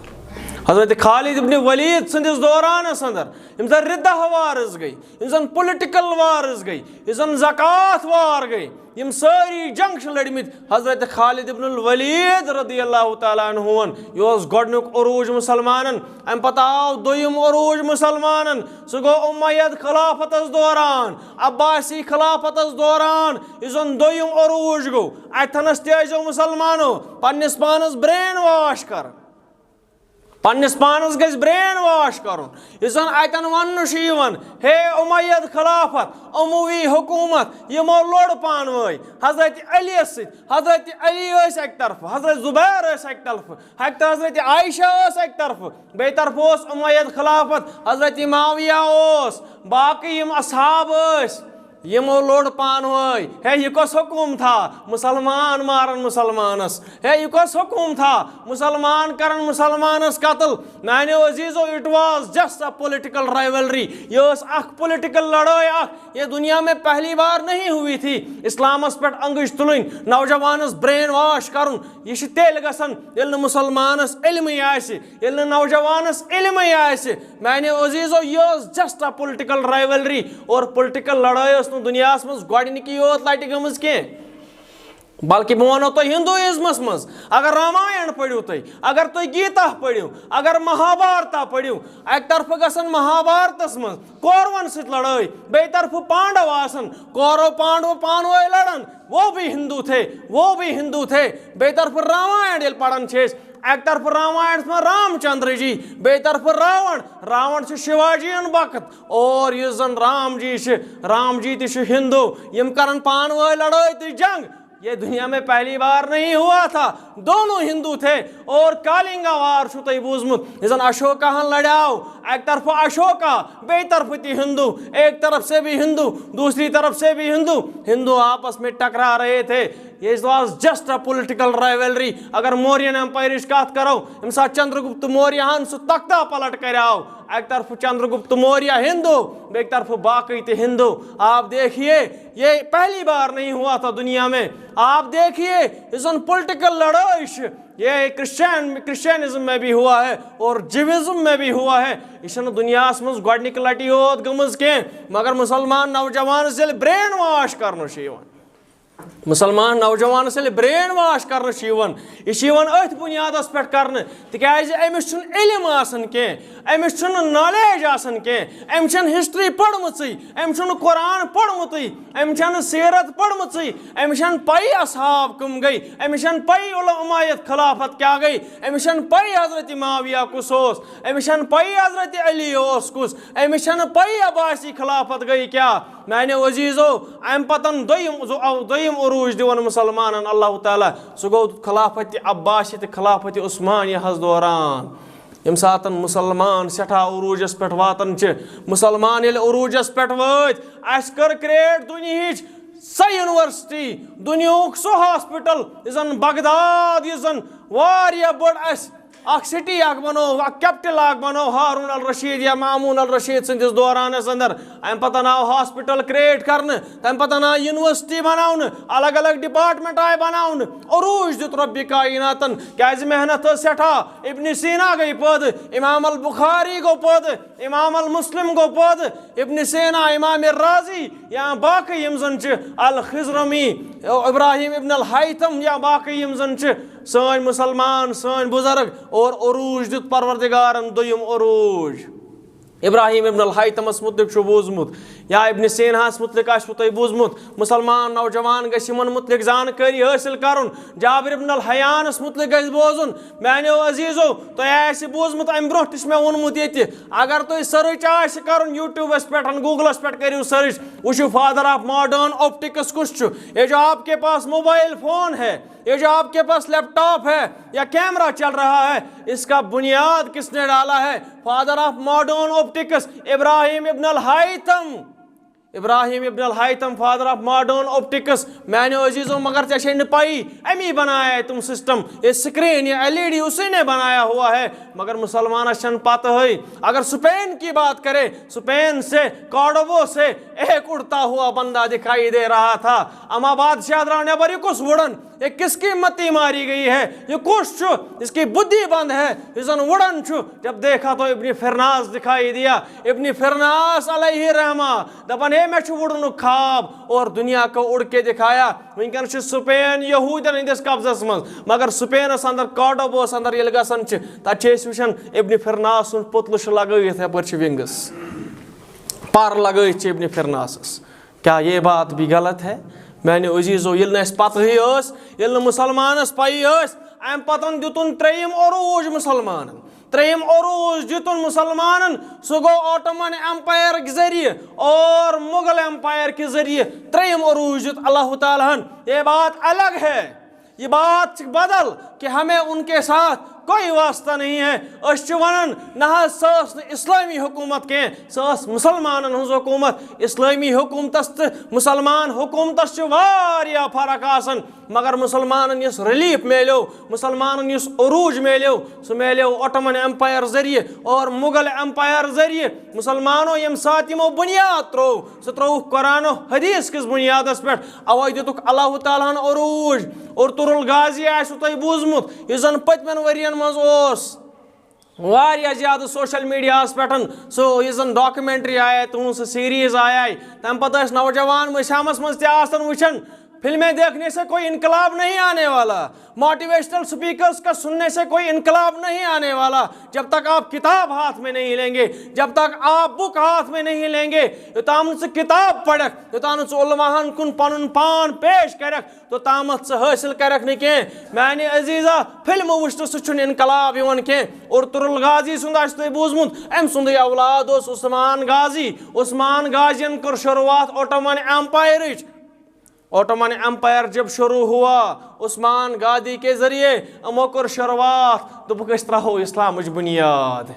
حضرت خالد ابن ولید سٕنٛدِس دورانس اندر یِم زن ردہ وارز گٔے، یِم زن پولیٹیکل وارز گٔے، یِم زن زکوٰۃ وار گٔے، یِم سٲری جنگ چھِ لٔڑمٕتۍ حضرت خالد ابن الولید رضی اللہ تعالیٰ عنہ۔ یہِ اوس گۄڈٕنیُک عروج مُسلمانن۔ امہِ پتہٕ آو دوٚیِم عروج مُسلمانن، سُہ گوٚو امیہ خلافتس دوران، عباسی خلافتس دوران، یُس زن دوٚیِم عروج گوٚو۔ اتھنس تہِ ٲسۍزیو مُسلمانو پننِس پانس برین واش کران۔ پننِس پانس گژھِ برین واش کرُن۔ یُس زن اتٮ۪ن وننہٕ چھُ یِوان، ہے امیہ خلافت، اموی حکومت، یِمو لوٚڑ پانہٕ وٲنۍ حضرت علی یس سۭتۍ۔ حضرت علی ٲسۍ اکہِ طرفہٕ، حضرت زبیر ٲسۍ اکہِ طرفہٕ، حضرت عائشہ ٲس اکہِ طرفہٕ، بیٚیہِ طرفہٕ اوس امیہ خلافت، حضرت معاویہ اوس، باقٕے یِم اصحاب ٲسۍ، یِمو لوٚڑ پانہٕ وٲنۍ۔ ہے، یہِ کۄس حکوٗمتھا؟ مُسلمان مارن مُسلمانس۔ ہے، یہِ کۄس حکوٗمتھا؟ مُسلمان کرن مُسلمانس قتل۔ میانیو عزیزو، it was just a political rivalry۔ یہِ ٲس اکھ political لڑٲے اکھ۔ یہ دنیا میں پہلی بار نہیں ہوئی تھی۔ اسلامس پٮ۪ٹھ انگٕج تُلٕنۍ، نوجوانس brain wash کرُن، یہِ چھُ تیٚلہِ گژھان، ییٚلہِ نہٕ مُسلمانس علمٕے آسہِ، ییٚلہِ نہٕ نوجوانس علمٕے آسہِ۔ میانیو عزیزو، یہِ ٲس just a political rivalry، اور political لڑٲے ٲس نہٕ دُنیاہس منٛز گۄڈٕنِکی یوت لٹہِ گٔمٕژ کینٛہہ، بلکہِ بہٕ ونو تۄہہِ، ہندوازمس منٛز اگر راماین پٔرِو تُہۍ، اگر تُہۍ گیتا پٔرِو، اگر مہابھارتا پٔرِو، اکہِ طرفہٕ گژھن مہابھارتس منٛز کورون سۭتۍ لڑٲے، بیٚیہِ طرفہٕ پانڈو آسن، کورو پانڈو پانہٕ وٲنۍ لڑان، وہ بھی ہندو تھے، وہ بھی ہندو تھے۔ بیٚیہِ طرفہٕ راماین ییٚلہِ پران چھِ أسۍ، اکہِ طرفہٕ راماینس منٛز رام چندر جی، بیٚیہِ طرفہٕ راون، راون چھُ شیواجی یَن وقت، اور یُس زن رام جی چھِ، رام جی تہِ چھُ ہندو۔ یِم کرن پانہٕ وٲنۍ لڑٲے تہٕ جنگ۔ یہ دنیا میں پہلی بار نہیں ہوا تھا، دونوں ہندو تھے۔ اور کالنگا وار چھُو تۄہہِ بوٗزمُت، یُس زن اشوکاہن لڑیاو، اکہِ طرفہٕ اشوکا، بیٚیہِ طرفہٕ تہِ ہندو، ایک طرف سے بھی ہندو، دوسری طرف سے بھی ہندو، ہندو آپس میں ٹکرا رہے تھے۔ یہ was just a political rivalry۔ اگر مورین ایمپایرٕچ کتھ کرو، ییٚمہِ ساتہٕ چندرگپت موریاہن سُہ تختہ پلٹ کریاو، اکہِ طرفہٕ چندرگپت موریہ ہندو، بیٚکہِ طرفہٕ باقٕے تہِ ہندو۔ آپ دیکھیے، یہ پہلی بار نہیں ہوا تھا دنیا میں۔ آپ دیکھیے، یُس زن political لڑٲے چھِ، یہ کرسچین، کرسچینزم میں بھی ہوا ہے اور جوازم میں بھی ہوا ہے۔ یہ چھنہٕ دنیاہس منٛز گۄڈنِکہِ لٹہِ یوت گٔمٕژ کینٛہہ، مگر مُسلمان نوجوانس ییٚلہِ brain wash کرنہٕ چھُ یِوان، مُسلمان نوجوانس ییٚلہِ brain wash کرنہٕ چھُ یِوان، یہِ چھُ یِوان أتھۍ بُنیادس پٮ۪ٹھ کرنہٕ، تِکیازِ أمِس چھُنہٕ علم آسان کینٛہہ، أمِس چھُنہٕ knowledge آسان کینٛہہ، أمۍ چھَنہٕ history پٔرمٕژٕے، أمۍ چھُنہٕ قرآن پوٚرمُتٕے، أمۍ چھَنہٕ سیرت پٔرمٕژٕے، أمِس چھَنہٕ پَیی اصحاب کٕم گٔے، أمِس چھَنہٕ پَیی علماء یَتھ خلافت کیٛاہ گٔے، أمِس چھَنہٕ پَیی حضرت معاویہ کُس اوس، أمِس چھَنہٕ پَیی حضرت علی اوس کُس، أمِس چھَنہٕ پَیی عباسی خلافت گٔے کیٛاہ۔ میانیو عزیزو، امہِ پتن دوٚیِم، زُ-، او-، دوٚیِم عروج دِوان مُسلمانن اللہ تعالیٰ، سُہ گوٚو خلافت عباسی تہٕ خلافت عثمانیہ ہس دوران۔ ییٚمہِ ساتن مُسلمان سٮ۪ٹھاہ عروجس پٮ۪ٹھ واتان چھِ، مُسلمان ییٚلہِ عروجس پٮ۪ٹھ وٲتۍ، اسہِ کٔر create دُنیہٕچ سۄ university، دُنیہُک سُہ hospital، یُس زن بغداد، یُس زن واریاہ بٔڑ اسہِ اکھ city اکھ بنوو، اکھ capital اکھ بنوو ہارون الرشید یا مامون الرشید سٕنٛدِس دورانس اندر۔ امہِ پتہٕ آو hospital create کرنہٕ، تمہِ پتہٕ آو university بناونہٕ، الگ الگ department آیہِ بناونہٕ، عروج دیُت رۄبِ کائناتن، کیازِ محنت ٲس سٮ۪ٹھاہ۔ ابن سینا گٔے پٲدٕ، امام البخاری گوٚو پٲدٕ، امام المسلم گوٚو پٲدٕ، ابن سینا، امام رازی یا باقٕے یِم زن چھِ، الخضرمی، ابراہیم ابن الحیثم یا باقٕے یِم زن چھِ، سٲنۍ مُسلمان، سٲنۍ بُزرگ، اور عروج دیُت پروردگارن دوٚیِم عروج۔ ابراہیم ابن الحیثمس متعلق چھُ بوٗزمُت یا ابن سیناہس متعلق آسِوٕ تۄہہِ بوٗزمُت، مُسلمان نوجوان گژھِ یِمن متعلق زانکٲری حٲصِل کرُن۔ جابر ابن الحیانس متعلق گژھِ بوزُن۔ میانیو عزیزو، تۄہہِ آسہِ بوٗزمُت، امہِ برونٛہہ تہِ چھُ مےٚ ووٚنمُت ییٚتہِ، اگر تۄہہِ search آسہِ کرُن YouTubeس پٮ۪ٹھ، Googleس پٮ۪ٹھ کٔرِو search، وٕچھِو father of modern optics کُس چھُ۔ یہ جو آپ کے پاس موبائل فون ہے، یہ جو آپ کے پاس لیپ ٹاپ ہے یا کیمرہ چل رہا ہے، اس کا بنیاد کس نے ڈالا ہے؟ Father of modern optics، ابراہیم ابن الحیثم۔ ابراہیم ابن الحیثم، father of modern optics۔ میانیو عزیزو، مگر ژےٚ چھے نہٕ پَیی، امی بنایا ہے تم system، یہ screen، یہ ایل ای ڈی اسی نے بنایا ہوا ہے۔ مگر مسلمانس چھنہٕ پتہ ہے۔ اگر اسپین کی بات کرے، اسپین سے، کارڈوبو سے ایک اڑتا ہوا بندہ دکھائی دے رہا تھا۔ اما بادشاہ درٛاو نٮ۪بر، یہِ کُس وُڑان؟ یہ کس کی متی ماری گئی ہے؟ یہ کُس چھُ؟ اس کی بدھی بند ہے، یُس زن وُڑان چھُ۔ جب دیکھا تو ابن فرناس دکھائی دیا۔ ابن فرناس علیہ رحمہ دپان، ہے، مےٚ چھُ وُڑنُک خواب اور دنیا کو اڑ کے دکھایا۔ وٕنکیٚنس چھُ اسپین یہودین ہٕنٛدِس قبضس منٛز، مگر اسپینس اندر، کارڈوبوس اندر ییٚلہِ گژھان چھِ، تتہِ چھِ أسۍ وٕچھان ابن فرناس سُنٛد پُتلہٕ چھُ لگٲوِتھ یپٲرۍ چھِ wings، پر لگٲوِتھ چھِ ابن فرناسس۔ کیا یہ بات بھی غلط ہے؟ میانیو عزیزو، ییٚلہِ نہٕ اَسہِ پتہٕے ٲس، ییٚلہِ نہٕ مُسلمانس پَیی ٲس، اَمہِ پتن دیُتُن ترٛیٚیِم عروج مُسلمانن۔ ترٛیٚیِم عروج دیُتُن مُسلمانن، سُہ گوٚو Ottoman Empire کہِ ذٔریعہٕ اور مغل Empire کہِ ذٔریعہٕ۔ ترٛیٚیِم عروج دیُت اللہ تعالیٰ ہن۔ یہ بات الگ ہے، یہ بات چھِ بدل کہ ہمیں ان کے ساتھ کوئی واسطہ نہیں ہے۔ أسۍ چھِ وَنان، نہ حظ، سۄ ٲس نہٕ اسلٲمی حکوٗمت کینٛہہ، سۄ ٲس مُسلمانن ہٕنٛز حکوٗمت۔ اسلٲمی حکوٗمتس تہٕ مُسلمان حکوٗمتس چھِ واریاہ فرق آسان، مگر مُسلمانن یُس ریلیف میلیو، مُسلمانن یُس عروٗج میلیو، سُہ میلیو اوٹومن ایمپایر ذٔریعہٕ اور مغل ایمپایر ذٔریعہٕ۔ مُسلمانو ییٚمہِ ساتہٕ یِمو بُنیاد ترٛوو، سُہ ترٛووُکھ قرآن و حدیث کِس بُنیادس پٮ۪ٹھ۔ اوے دِتُکھ اللہ تعالیٰ ہن عروٗج۔ ارطغرل غازی آسِوٕ تۄہہِ بوٗزمُت، یُس زن پٔتمٮ۪ن ؤرین منٛز اوس واریاہ زیادٕ سوشل میڈیاہس پٮ۪ٹھ، سُہ یُس زن ڈاکومینٹری آیے، تُہنٛز سُہ سیریز آیے، تمہِ پتہٕ ٲسۍ نوجوان مٔشامس منٛز تہِ آسان وٕچھان، فلمیں دیکھنے سے کوئی انقلاب نہیں آنے والا، موٹیویشنل سپیکرز کا سننے سے کوئی انقلاب نہیں آنے والا۔ جب تک آپ کتاب ہاتھ میں نہیں لیں گے، جب تک آپ بک ہاتھ میں نہیں لیں گے، یوٚتام نہٕ ژٕ کتاب پرکھ، یوٚتام نہٕ ژٕ علماہن کُن پنُن پان پیش کرکھ، توٚتامتھ ژٕ حٲصِل کرکھ نہٕ کینٛہہ۔ میانہِ عزیزا، فلمہٕ وٕچھتہٕ سُہ چھُنہٕ انقلاب یِوان کینٛہہ۔ ارطغرل غازی سُنٛد آسہِ تۄہہِ بوٗزمُت، أمۍ سُنٛدُے اولاد اوس عثمان غازی۔ عثمان غازین کٔر شروٗعات اوٹومن ایمپایرٕچ۔ اوٹومن ایمپایر جب شروع ہوا، عثمان غازی کے ذریعے یِمو کٔر شروٗعات، دوٚپُکھ، أسۍ ترٛاوو اسلامٕچ بُنیاد،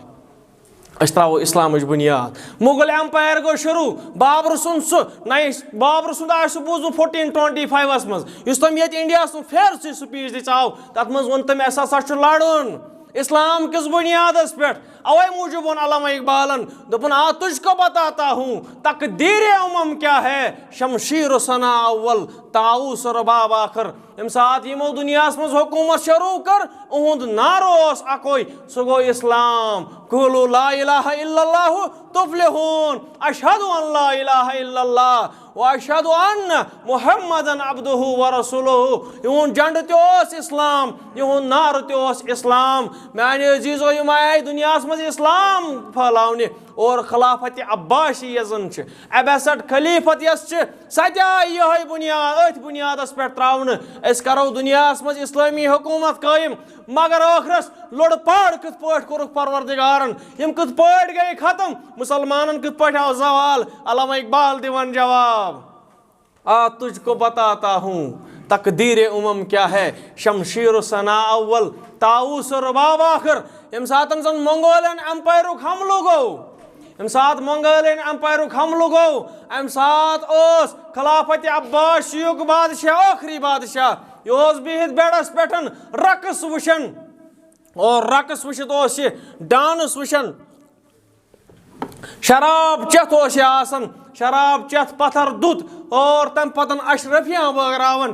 أسۍ ترٛاوو اسلامٕچ بُنیاد۔ مغل ایمپایر گوٚو شروٗع، بابر سُنٛد سُہ نَیہِ، بابر سُنٛد آسہِ سُہ بوٗزمُت فورٹیٖن ٹُوَنٹی فایِوَس منٛز، یُس تٔمۍ ییٚتہِ انڈیاہَس منٛز فیرسی سپیچ دِژاو، تَتھ منٛز ووٚن تٔمۍ، اَسہِ ہسا چھُ لڑُن اسلام کِس بُنیادَس پٮ۪ٹھ۔ اوے موٗجوٗب ووٚن علامہ اقبالن، دوٚپُن، آ تجھ کو بتاتا ہوں تقدیر امم کیا ہے، شمشیر ثنا اول طاووس رباب آخر۔ ییٚمہِ ساتہٕ یِمو دُنیاہَس منٛز حکوٗمت شروٗع کٔر، اُہُنٛد نعرٕ اوس اَکُے، سُہ گوٚو اسلام۔ قولوا لا الہ الا اللہ تفلحون، اشہد ان لا الہ الا اللہ واشہد ان محمدن عبدہ ورسولہ۔ یِہُنٛد جنڈٕ تہِ اوس اسلام، یِہُنٛد نعرٕ تہِ اوس اسلام۔ میانہِ عزیزو، یِم آیہِ دُنیاہَس منٛز اسلام پھٲلاونہِ اور خلافت عباسی یۄس زن چھِ، عباسڈ خلیفت یۄس چھِ، سۄ تہِ آیہِ یِہوٚے بُنیاد، أتھۍ بُنیادس پٮ۪ٹھ ترٛاونہٕ۔ أسۍ کرو دُنیاہَس منٛز اسلٲمی حکوٗمت قٲیِم، مگر ٲخرس لوٚڑ پاڑ کِتھ پٲٹھۍ کوٚرُکھ پروردگارن؟ یِم کِتھ پٲٹھۍ گٔے ختم؟ مُسلمانن کِتھ پٲٹھۍ آو زوال؟ علامہ اقبال دِوان جواب، آ تجھ کو بتاتا ہوں تقدیر امم کیا ہے، شمشیر ثنا اول طاووس رباب آخر۔ ییٚمہِ ساتہٕ زن منگولین ایمپایرُک حملہٕ گوٚو، ییٚمہِ ساتہٕ منگولین ایمپایرُک حملہٕ گوٚو، امہِ ساتہٕ اوس خلافت عباسیُک بادشاہ، ٲخری بادشاہ، یہِ اوس بِہِتھ بیڈس پٮ۪ٹھ رقص وٕچھان، اور رقص وٕچھِتھ اوس یہِ ڈانس وٕچھان، شراب چٮ۪تھ اوس یہِ آسان، شراب چٮ۪تھ پتھر دُت اور تمہِ پتہٕ اشرفیاں بٲگراوان۔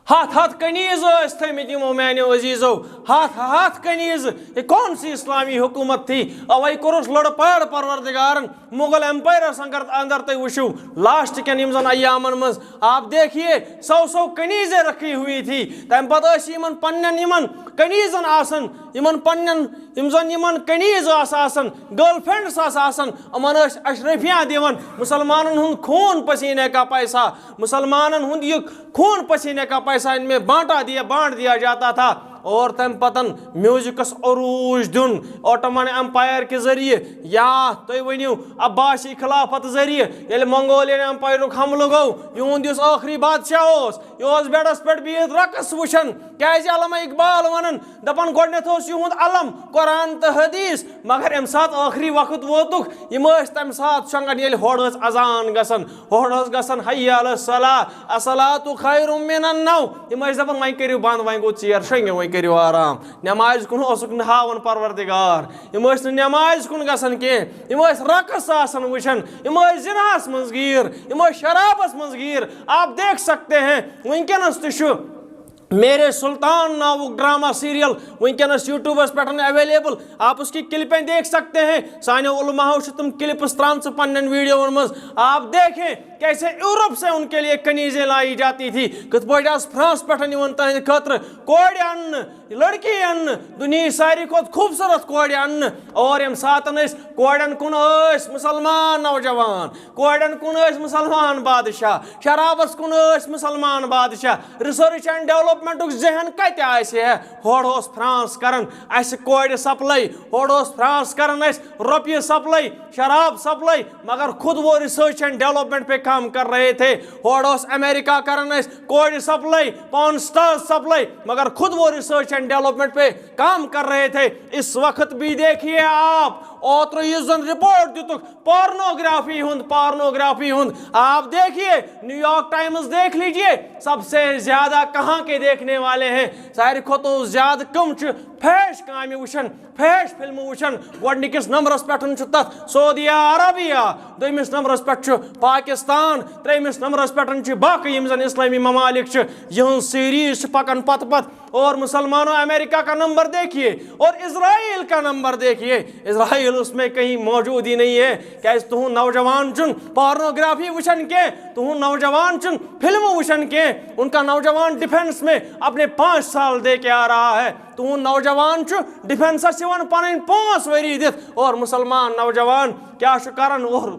ہتھ ہتھ کنیز ٲسۍ تھٲمٕتۍ یِمو میانیو عزیزو، ہتھ ہتھ کنیز۔ یہ کون سی اسلامی حکومت تھی؟ اوے کوٚرُس لڑ پاڑ پروردگارن مغل ایمپائرس اندر، اندر تُہۍ وٕچھِو لاسٹ کٮ۪ن یِم زن ایامن منٛز، آپ دیکھیے، سو سو کنیزیں رکھی ہوئی تھی۔ تمہِ پتہٕ ٲسۍ یِمن پننٮ۪ن یِمن کنیزن آسان، یِمن پننٮ۪ن یِم زن یِمن کنیز آسہٕ آسان، گرل فرینڈس آسہٕ آسان، یِمن ٲسۍ اشرفیاں دِوان۔ مسلمانن ہُنٛد خوٗن پسینے کا پیسہ، مسلمانن ہُنٛد یہِ خوٗن پسینے کا پیسہ ان میں بانٹا دیا، بانٹ دیا جاتا تھا۔ اور تمہِ پتن میوزکس عروج دیُن اوٹومن ایمپایر کہِ ذٔریعہٕ، یا تُہۍ ؤنِو عباسی خلافت ذٔریعہٕ، ییٚلہِ منگولین ایمپایرُک حملہٕ گوٚو، یِہُنٛد یُس ٲخری بادشاہ اوس، یہِ اوس بیڈس پٮ۪ٹھ بِہِتھ رقص وٕچھان۔ کیازِ علامہ اقبال ونان، دپان گۄڈنیتھ اوس یِہُنٛد علم قرآن تہٕ حدیث، مگر ییٚمہِ ساتہٕ ٲخری وقت ووتُکھ، یِم ٲسۍ تمہِ ساتہٕ شۄنٛگان، ییٚلہِ ہورٕ ٲس اذان گژھان، ہورٕ ٲس گژھان حی علی الصلاۃ، الصلاۃ خیر من النوم، یِم ٲسۍ دپان وۄنۍ کٔرِو بنٛد، وۄنۍ گوٚو ژیر، شۄنٛگِو، وۄنۍ کٔرِو آرام۔ نمازِ کُن اوسُکھ نہٕ ہاوان پروردگار، یِم ٲسۍ نہٕ نمازِ کُن گژھان کینٛہہ، یِم ٲسۍ رقص آسان وٕچھان، یِم ٲسۍ زِناہَس منٛز گیٖر، یِم ٲسۍ شرابَس منٛز گیٖر۔ آپ دیکھ سکتے ہیں، وٕنکیٚنَس تہِ چھُ میرے سلطان ناوُک ڈرامہ سیریل وٕنکیٚنَس یوٗٹیوٗبَس پٮ۪ٹھ اویلیبل، آپ اس کی کلپیں دیکھ سکتے ہیں۔ سانیو علماہو چھِ تِم کلپس ترٛامژٕ پننٮ۪ن ویڈیوَن منٛز۔ آپ دیکھیں کیسے یورپ سے ان کے لیے کنیزیں لائی جاتی تھی، کِتھ پٲٹھۍ آسہٕ فرانس پٮ۪ٹھ یِوان تہنٛدِ خٲطرٕ کورِ اننہٕ، لڑکی اننہٕ، دُنیہٕچ ساروی کھۄتہٕ خوٗبصوٗرت کورِ اننہٕ۔ اور ییٚمہِ ساتہٕ أسۍ کورٮ۪ن کُن ٲسۍ مُسلمان نوجوان، کورٮ۪ن کُن ٲسۍ مُسلمان بادشاہ، شرابس کُن ٲسۍ مُسلمان بادشاہ، ریسرچ اینڈ ڈیولپمنٹُک ذہن کتہِ آسہِ ہے؟ ہورٕ اوس فرانس کران اسہِ کورِ سپلاے، ہورٕ اوس فرانس کران اسہِ رۄپیہِ سپلاے، شراب سپلاے، مگر خود وہ ریسرچ اینڈ ڈیولپمنٹ پہ کام کر رہے تھے۔ ہورٕ اوس امریکہ کران اسہِ کورِ سپلاے، پان سٹارز سپلاے، مگر خود وہ ریسرچ اینڈ ڈیولپمنٹ پہ کام کر رہے تھے، اس وقت بھی دیکھیے آپ، اوترٕ یُس زن رپورٹ دِتُکھ پارنوگرافی ہُنٛد، پارنوگرافی ہُنٛد، آپ دیکھیے، نیویارک ٹائمز دیکھ لیجیے، سب سے زیادہ کہاں کے دیکھنے والے ہیں؟ ساروی کھۄتہٕ زیادٕ کم چھِ فحش کامہِ وٕچھان، فحش فلمہٕ وٕچھان۔ گۄڈٕنِکِس نمبرس پٮ۪ٹھ چھُ تتھ سعودیہ عربیہ، دوٚیمِس نمبرس پٮ۪ٹھ چھُ پاکستان، ترٛیٚیمِس نمبرس پٮ۪ٹھ چھِ باقٕے یِم زن اسلٲمی ممالک چھِ، یِہٕنٛز سیریز چھِ پکان پتہٕ پتہٕ۔ اور مسلمانوں، امریکہ کا نمبر دیکھیے اور اسرائیل کا نمبر دیکھیے، اسرائیل اس میں کہیں موجود ہی نہیں ہے۔ کیازِ تُہُنٛد نوجوان چھُنہٕ پارنوگرافی وٕچھان کینٛہہ، تُہُنٛد نوجوان چھُنہٕ فلمہٕ وٕچھان کینٛہہ، ان کا نوجوان ڈیفنس میں اپنے پانچ سال دے کے آ رہا ہے۔ تُہُنٛد نوجوان چھُ ڈیفنسس یِوان پنٕنۍ پانٛژھ ؤری دِتھ، اور مسلمان نوجوان کیٛاہ چھُ کران؟ اور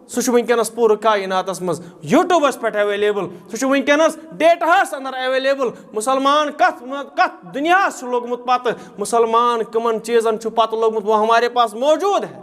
سُہ چھُ وٕنکیٚنَس پوٗرٕ کائناتَس منٛز یوٗٹیوٗبَس پٮ۪ٹھ ایویلیبل، سُہ چھُ وٕنکیٚنَس ڈیٹاہَس اندر ایویلیبل۔ مسلمان کَتھ، کَتھ دُنیاہَس چھُ لوٚگمُت پَتہٕ؟ مسلمان کٕمَن چیٖزَن چھُ پَتہٕ لوٚگمُت، وہ ہمارے پاس موجود ہے۔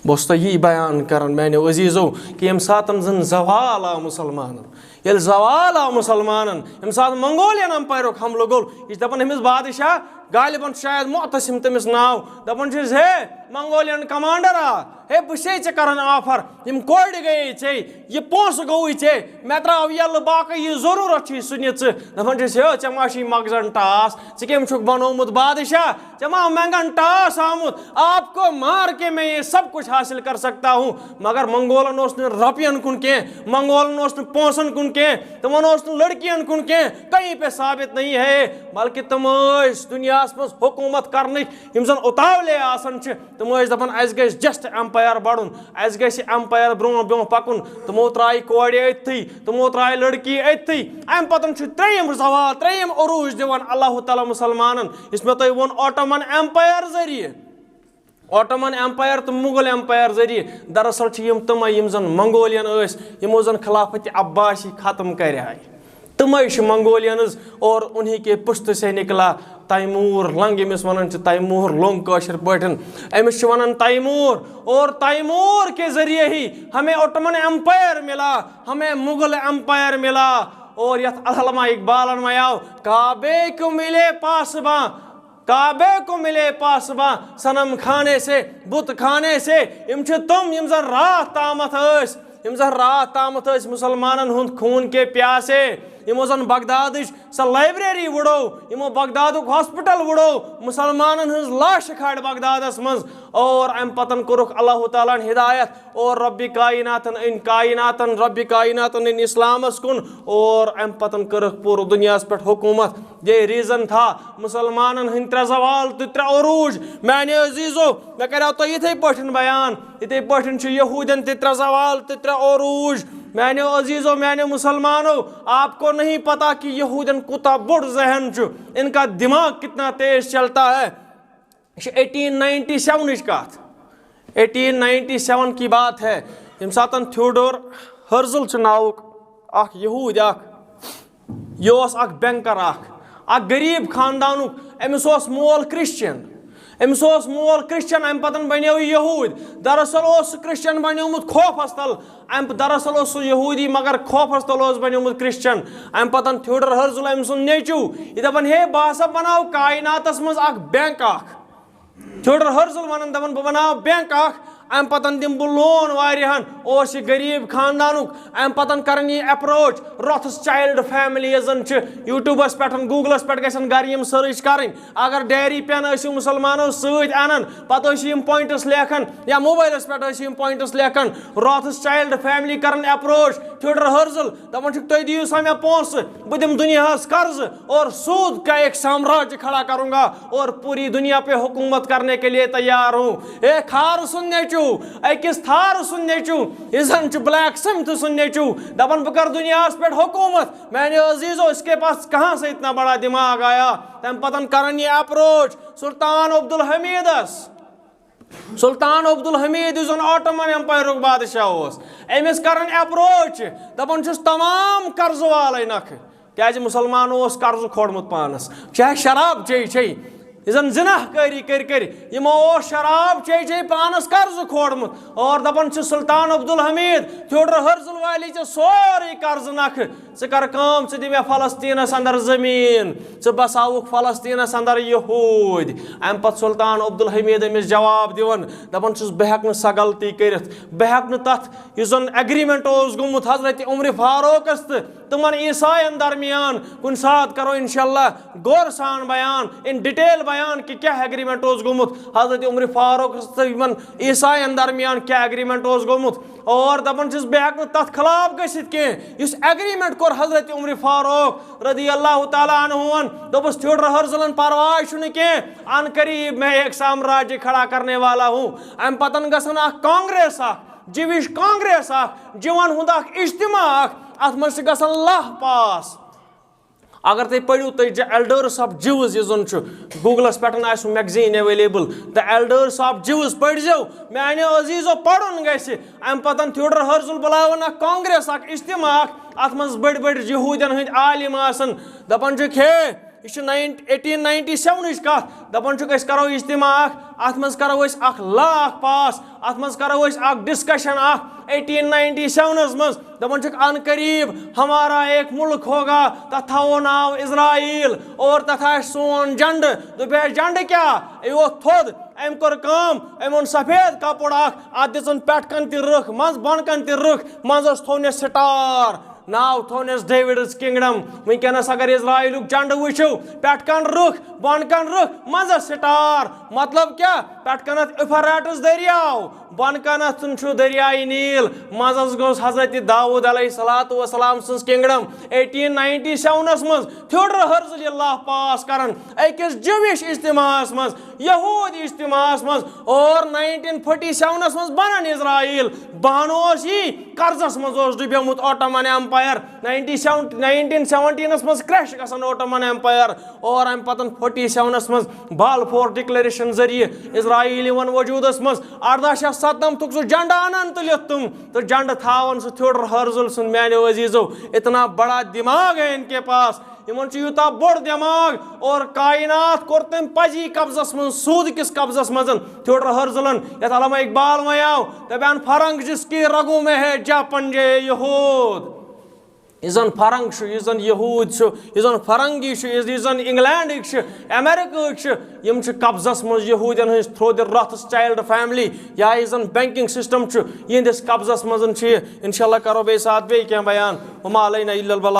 بہٕ اوسُس تۄہہِ یی بیان کران، میانیو عزیزو، کہِ ییٚمہِ ساتَن زَن زوال آو مسلمانَن، ییٚلہِ زوال آو مسلمانَن، ییٚمہِ ساتہٕ منگولین امپایرُک حملہٕ گوٚو، یہِ چھِ دَپان أمِس بادشاہ، غالباً چھُ شاید معتصم تٔمِس ناو، دَپان چھِس، ہے منگولین کمانڈر آ، ہے بہٕ چھُسے ژےٚ کران آفر، یِم کورِ گٔیے ژےٚ، یہِ پونٛسہٕ گوٚوُے ژےٚ، مےٚ ترٛاو یَلہٕ، باقٕے یہِ ضروٗرت چھُے سُہ نہِ ژٕ۔ دَپان چھِس، ہے ژےٚ ما چھُے مغزن ٹاس، ژٕ کٔمۍ چھُکھ بنوومُت بادشاہ؟ ژےٚ ما منگن ٹاس آمُت؟ آپ کو مار کے میں یہ سب کچھ حاصل کر سکتا ہوں۔ مگر منگولن اوس نہٕ رۄپین کُن کینٛہہ، منگولن اوس نہٕ پونٛسن کُن کینٛہہ، تِمن اوس نہٕ لڑکین کُن کینٛہہ، کہیں پہ ثابت نہیں ہے، بلکہ تِم ٲسۍ دُنیاہس منٛز حکوٗمت کرنٕکۍ یِم زن اُتاولے آسان چھِ، تِم ٲسۍ دپان، اسہِ گژھِ just empire بڑُن، اسہِ گژھِ empire برونٛہہ برونٛہہ پکُن۔ تِمو ترٛایہِ کورِ أتھی، تِمو ترٛایہِ لڑکی أتھی۔ امہِ پتہٕ چھُ ترٛیٚیِم زوال، ترٛیٚیِم عروج دِوان اللہ تعالیٰ مسلمانن، یُس مےٚ تۄہہِ ووٚن Ottoman Empire ذٔریعہٕ۔ Ottoman Empire تہٕ مغل ایمپایَر ذٔریعہٕ۔ دراصل چھِ یِم تِمے یِم زَن منگولین ٲسۍ، یِمو زَن خلافت عباسی ختم کَرے۔ تِمے چھِ منگولینز، اور انہی کے پشت سے نکلا تیمور لنگ، ییٚمِس وَنان چھِ تیمور لوٚنگ کٲشِر پٲٹھۍ۔ أمِس چھِ وَنان تیمور، اور تیمور کے ذریعے ہی ہمیں Ottoman Empire ملا، ہمیں مغل ایمپائر ملا۔ اور یَتھ علامہ اقبالن وَنیو، کعبے کو ملے پاسباں، کعبے کو ملے پاسباں، صنم خانے سے، بت خانے سے۔ یِم چھِ تِم یِم زَن راتھ تامَتھ ٲسۍ، یِم زَن راتھ تامَتھ ٲسۍ مُسلمانَن ہُنٛد خوٗن کے پیاسے۔ یِمو زَن بغدادٕچ سۄ لائبریری وُڑو، یِمو بغدادُک ہاسپٹل وُڑو، مُسلمانَن ہٕنٛز لاشہٕ کھالہِ بغدادَس منٛز۔ اور اَمہِ پَتَن کوٚرُکھ اللہ تعالیٰ ہَن ہدایت، اور ربِ کائناتَن أنۍ، کائناتَن، ربِ کائناتَن أنۍ اِسلامَس کُن، اور اَمہِ پَتَن کٔرٕکھ پوٗرٕ دُنیاہَس پٮ۪ٹھ حکوٗمت۔ یے ریزن تھا مسلمانن ہٕنٛدۍ ترٛےٚ زوال تہٕ ترٛےٚ عروج۔ میانیو عزیزو، مےٚ کریو تۄہہِ یِتھے پٲٹھۍ بیان، یِتھے پٲٹھۍ چھِ یہوٗدین تہِ ترٛےٚ زوال تہٕ ترٛےٚ عروج۔ میانیو عزیزو، میانیو مسلمانو، آپ کو نہیں پتا کہ یہوٗدین کوٗتاہ بوٚڑ ذہن چھُ، ان کا دماغ کتنا تیز چلتا ہے۔ یہِ چھِ ایٹیٖن ناینٹی سیونٕچ کتھ، ایٹیٖن ناینٹی سیون کی بات ہے، ییٚمہِ ساتن تھیوڈور ہرزل چھُ ناوُک اکھ یہوٗدۍ اکھ، یہِ اوس اکھ بینکر اکھ، اکھ غریب خاندانُک۔ أمِس اوس مول کرسچن، أمِس اوس مول کرسچن، امہِ پتن بنیو یہِ یہوٗدۍ۔ دراصل اوس سُہ کرسچن بنیومُت خوفس تل۔ امہِ دراصل اوس سُہ یہوٗدی، مگر خوفس تل اوس بنیومُت کرسچن۔ امہِ پتن تھیوڈر ہرزل، أمۍ سُنٛد نیٚچو، یہِ دپان، ہے، بہٕ ہسا بناو کائناتس منٛز اکھ بینک اکھ۔ تھیوڈر ہرزل ونان، دپان، بہٕ بناو بینک اکھ، امہِ پتن دِمہٕ بہٕ لون واریاہن۔ اوس یہِ غریب خاندانُک، امہِ پتن کران یہِ اپروچ روتھس چایلڈ فیملی، یۄس زن چھِ یوٗٹیوٗبس پٮ۪ٹھ، گوٗگلس پٮ۪ٹھ گژھن گرِ یِم سرچ کرٕنۍ۔ اگر ڈیری پین ٲسِو مسلمانو سۭتۍ انان، پتہٕ ٲسِو یِم پوینٹس لیکھان، یا موبایلس پٮ۪ٹھ ٲسِو یِم پوینٹس لیکھان۔ روتھس چایلڈ فیملی کران اپروچ، تھیوڈر ہرزل، دپان چھُکھ، تُہۍ دِیِو سا مےٚ پونٛسہٕ، بہٕ دِمہٕ دُنیاہس قرضہٕ اور سود کا ایک سامراجیہ کھڑا کروں گا اور پوری دنیا پہ حکومت کرنے کے لیے تیار ہوں۔ اے کھار سُنٛد نیٚچو، أکِس تھار سُنٛد نیٚچو، یہِ زن چھُ بلیک سمتھ سُنٛد نیٚچو، دپان، بہٕ کرٕ دُنیاہس پٮ۪ٹھ حکومت۔ میانیو عزیزو، اس کے پاس کہاں سے اتنا بڑا دماغ آیا؟ تمہِ پتن کران یہِ اپروچ سلطان عبدالحمیدس۔ سلطان عبدالحمید، یُس زن آٹومن ایمپایرُک بادشاہ اوس، أمِس کران اپروچ، دپان چھُس، تمام قرضہٕ والے نکھٕ، کیازِ مسلمان اوس قرضہٕ کھوڑمُت پانس، چاہے شراب چے چے، یہِ زن زِناہ کٲری کٔرۍ کٔرۍ، یِمو اوس شراب چے چے پانس قرضہٕ کھولمُت۔ اور دپان چھِ سلطان عبدالحمید، تھیوڈر ہرزل والی، ژےٚ سورُے قرضہٕ نکھٕ، ژٕ کر کٲم، ژٕ دِ مےٚ فلسطینس اندر زٔمیٖن، ژٕ بساوُکھ فلسطینس اندر یہوٗدۍ۔ امہِ پتہٕ سلطان عبدالحمید أمِس جواب دِوان، دپان چھُس، بہٕ ہٮ۪کہٕ نہٕ سۄ غلطی کٔرِتھ، بہٕ ہٮ۪کہٕ نہٕ تتھ، یُس زن ایگریمنٹ اوس گوٚمُت حضرت عمر فاروقس تہٕ تِمن عیساین درمیان۔ کُنہِ ساتہٕ کرو انشاءاللہ غور سان بیان، in detail بیان کہِ کیٛاہ ایگریمنٹ اوس گوٚمُت حضرت عمر فاروق تہٕ یِمن عیساین درمیان، کیٛاہ ایگریمنٹ اوس گوٚمُت۔ اور دپان چھِس، بہٕ ہٮ۪کہٕ نہٕ تتھ خلاف گٔژھِتھ کینٛہہ یُس ایگریمنٹ کوٚر حضرت عمر فاروق رضی اللہ تعالیٰ عنہ۔ دوٚپُس، تھیوڈر ہرزلن، پرواے چھُنہٕ کینٛہہ، ان قریب میں ایک سامراجیہ کھڑا کرنے والا ہوں۔ امہِ پتن گژھن اکھ کانگریس اکھ، جوش کانگریس اکھ، جوان ہُنٛد اکھ اجتماع اکھ، اتھ منٛز چھِ گژھان لا پاس۔ اگر تُہۍ پٔرِو، تُہۍ جِ-، ایلڈٲرس آف جوز یُس زن چھُ، گوٗگلس پٮ۪ٹھ آسہِ سُہ magazine available, The Elders of Jews، پٔرۍزیو میانیو عزیزو، پرُن گژھِ۔ امہِ پتن تھیوڈر ہرزل بُلاوان اکھ کانگریس، اکھ اجتماع اکھ، اتھ منٛز بٔڑۍ بٔڑۍ یہوٗدین ہٕنٛدۍ عالم آسان، دپان چھِکھ، ہے، یہِ چھُ ناین-، ایٹیٖن ناینٹی سیونٕچ کتھ، دپان چھِکھ، أسۍ کرو اجتماع اکھ، اتھ منٛز کرو أسۍ اکھ لا اکھ پاس، اتھ منٛز کرو أسۍ اکھ ڈسکشن اکھ ایٹیٖن ناینٹی سیونس منٛز۔ دپان چھِکھ، ان قریب ہمارا ایک ملک ہوگا، تتھ تھاوو ناو اسرائیل، اور تتھ آسہِ سون جنڈٕ۔ دوٚپہس، جنڈٕ کیٛاہ؟ یہِ ووٚتھ تھوٚد، أمۍ کوٚر کٲم، أمۍ اوٚن سفید کپُر اکھ، اتھ دِژٕن پٮ۪ٹھ کن تہِ رٕکھ، منٛز بۄن کن تہِ رٕکھ، منٛزس تھوونس سٹار، ناو تھوونس ڈیوڈز کنگڈم۔ وٕنکیٚنس اگر اسرائیلُک جنڈٕ وٕچھِو، پٮ۪ٹھ کن رٕکھ، بۄن کن رٕکھ، منٛزس سٹار۔ مطلب کیٛاہ؟ پٮ۪ٹھ کنتھ افراتس دٔریاو، بۄن کنتھ چھُ دٔریاے نیٖل، منٛزس گوٚژھ حضرت داؤد علیہ الصلوۃ والسلام سٕنٛز کنگڈم۔ ایٹیٖن ناینٹی سیونس منٛز تھیوڈر ہرزل یہِ لا پاس کران أکِس جوش اجتماعس منٛز، یہوٗد اجتماعس منٛز، اور ناینٹیٖن فورٹی سیونس منٛز بنان اسرائیل۔ بہانہٕ اوس یی، قرضس منٛز اوس ڈُبیومُت Ottoman empire. Ninety seven, nineteen سیونٹیٖنس منٛز کریش گژھان اوٹومن ایمپایر، اور امہِ پتن فورٹی سیونس منٛز بالفور ڈکلیریشن ذٔریعہٕ اسرائیل یِوان وجوٗدس منٛز۔ ارداہ شیٚتھ ستنمتُک سُہ جنڈٕ انان تُلِتھ تِم، تہٕ جنڈٕ تھاوان سُہ تھیوڈر ہرزل سُنٛد۔ میانیو عزیزو، اتنا بڑا دماغ ہے ان کے پاس، یِمن چھُ یوٗتاہ بوٚڑ دٮ۪ماغ، اور کاینات کوٚر تٔمۍ پزی قبضس منٛز، سود کِس قبضس منٛز۔ تھیوڈر ہرزلن، یتھ علامہ اقبال وَنیو، دپان، فرنگ جس کی رگوں میں ہے، جا پنجے یہود۔ یُس زن فرنگ چھُ، یُس زن یہود چھُ، یُس زن فرنگی چھُ، یُس، یُس زن انگلینڈٕکۍ چھِ، امریکہٕکۍ چھِ، یِم چھِ قبضس منٛز یہودین ہٕنٛز through the Rothschild family، یا یُس زن بینکنگ سسٹم چھُ، یِہنٛدِس قبضس منٛز چھُ یہِ۔ انشاءاللہ کرو بیٚیہِ ساتہٕ بیٚیہِ کینٛہہ بیان۔ وما علینا الا البلاغ۔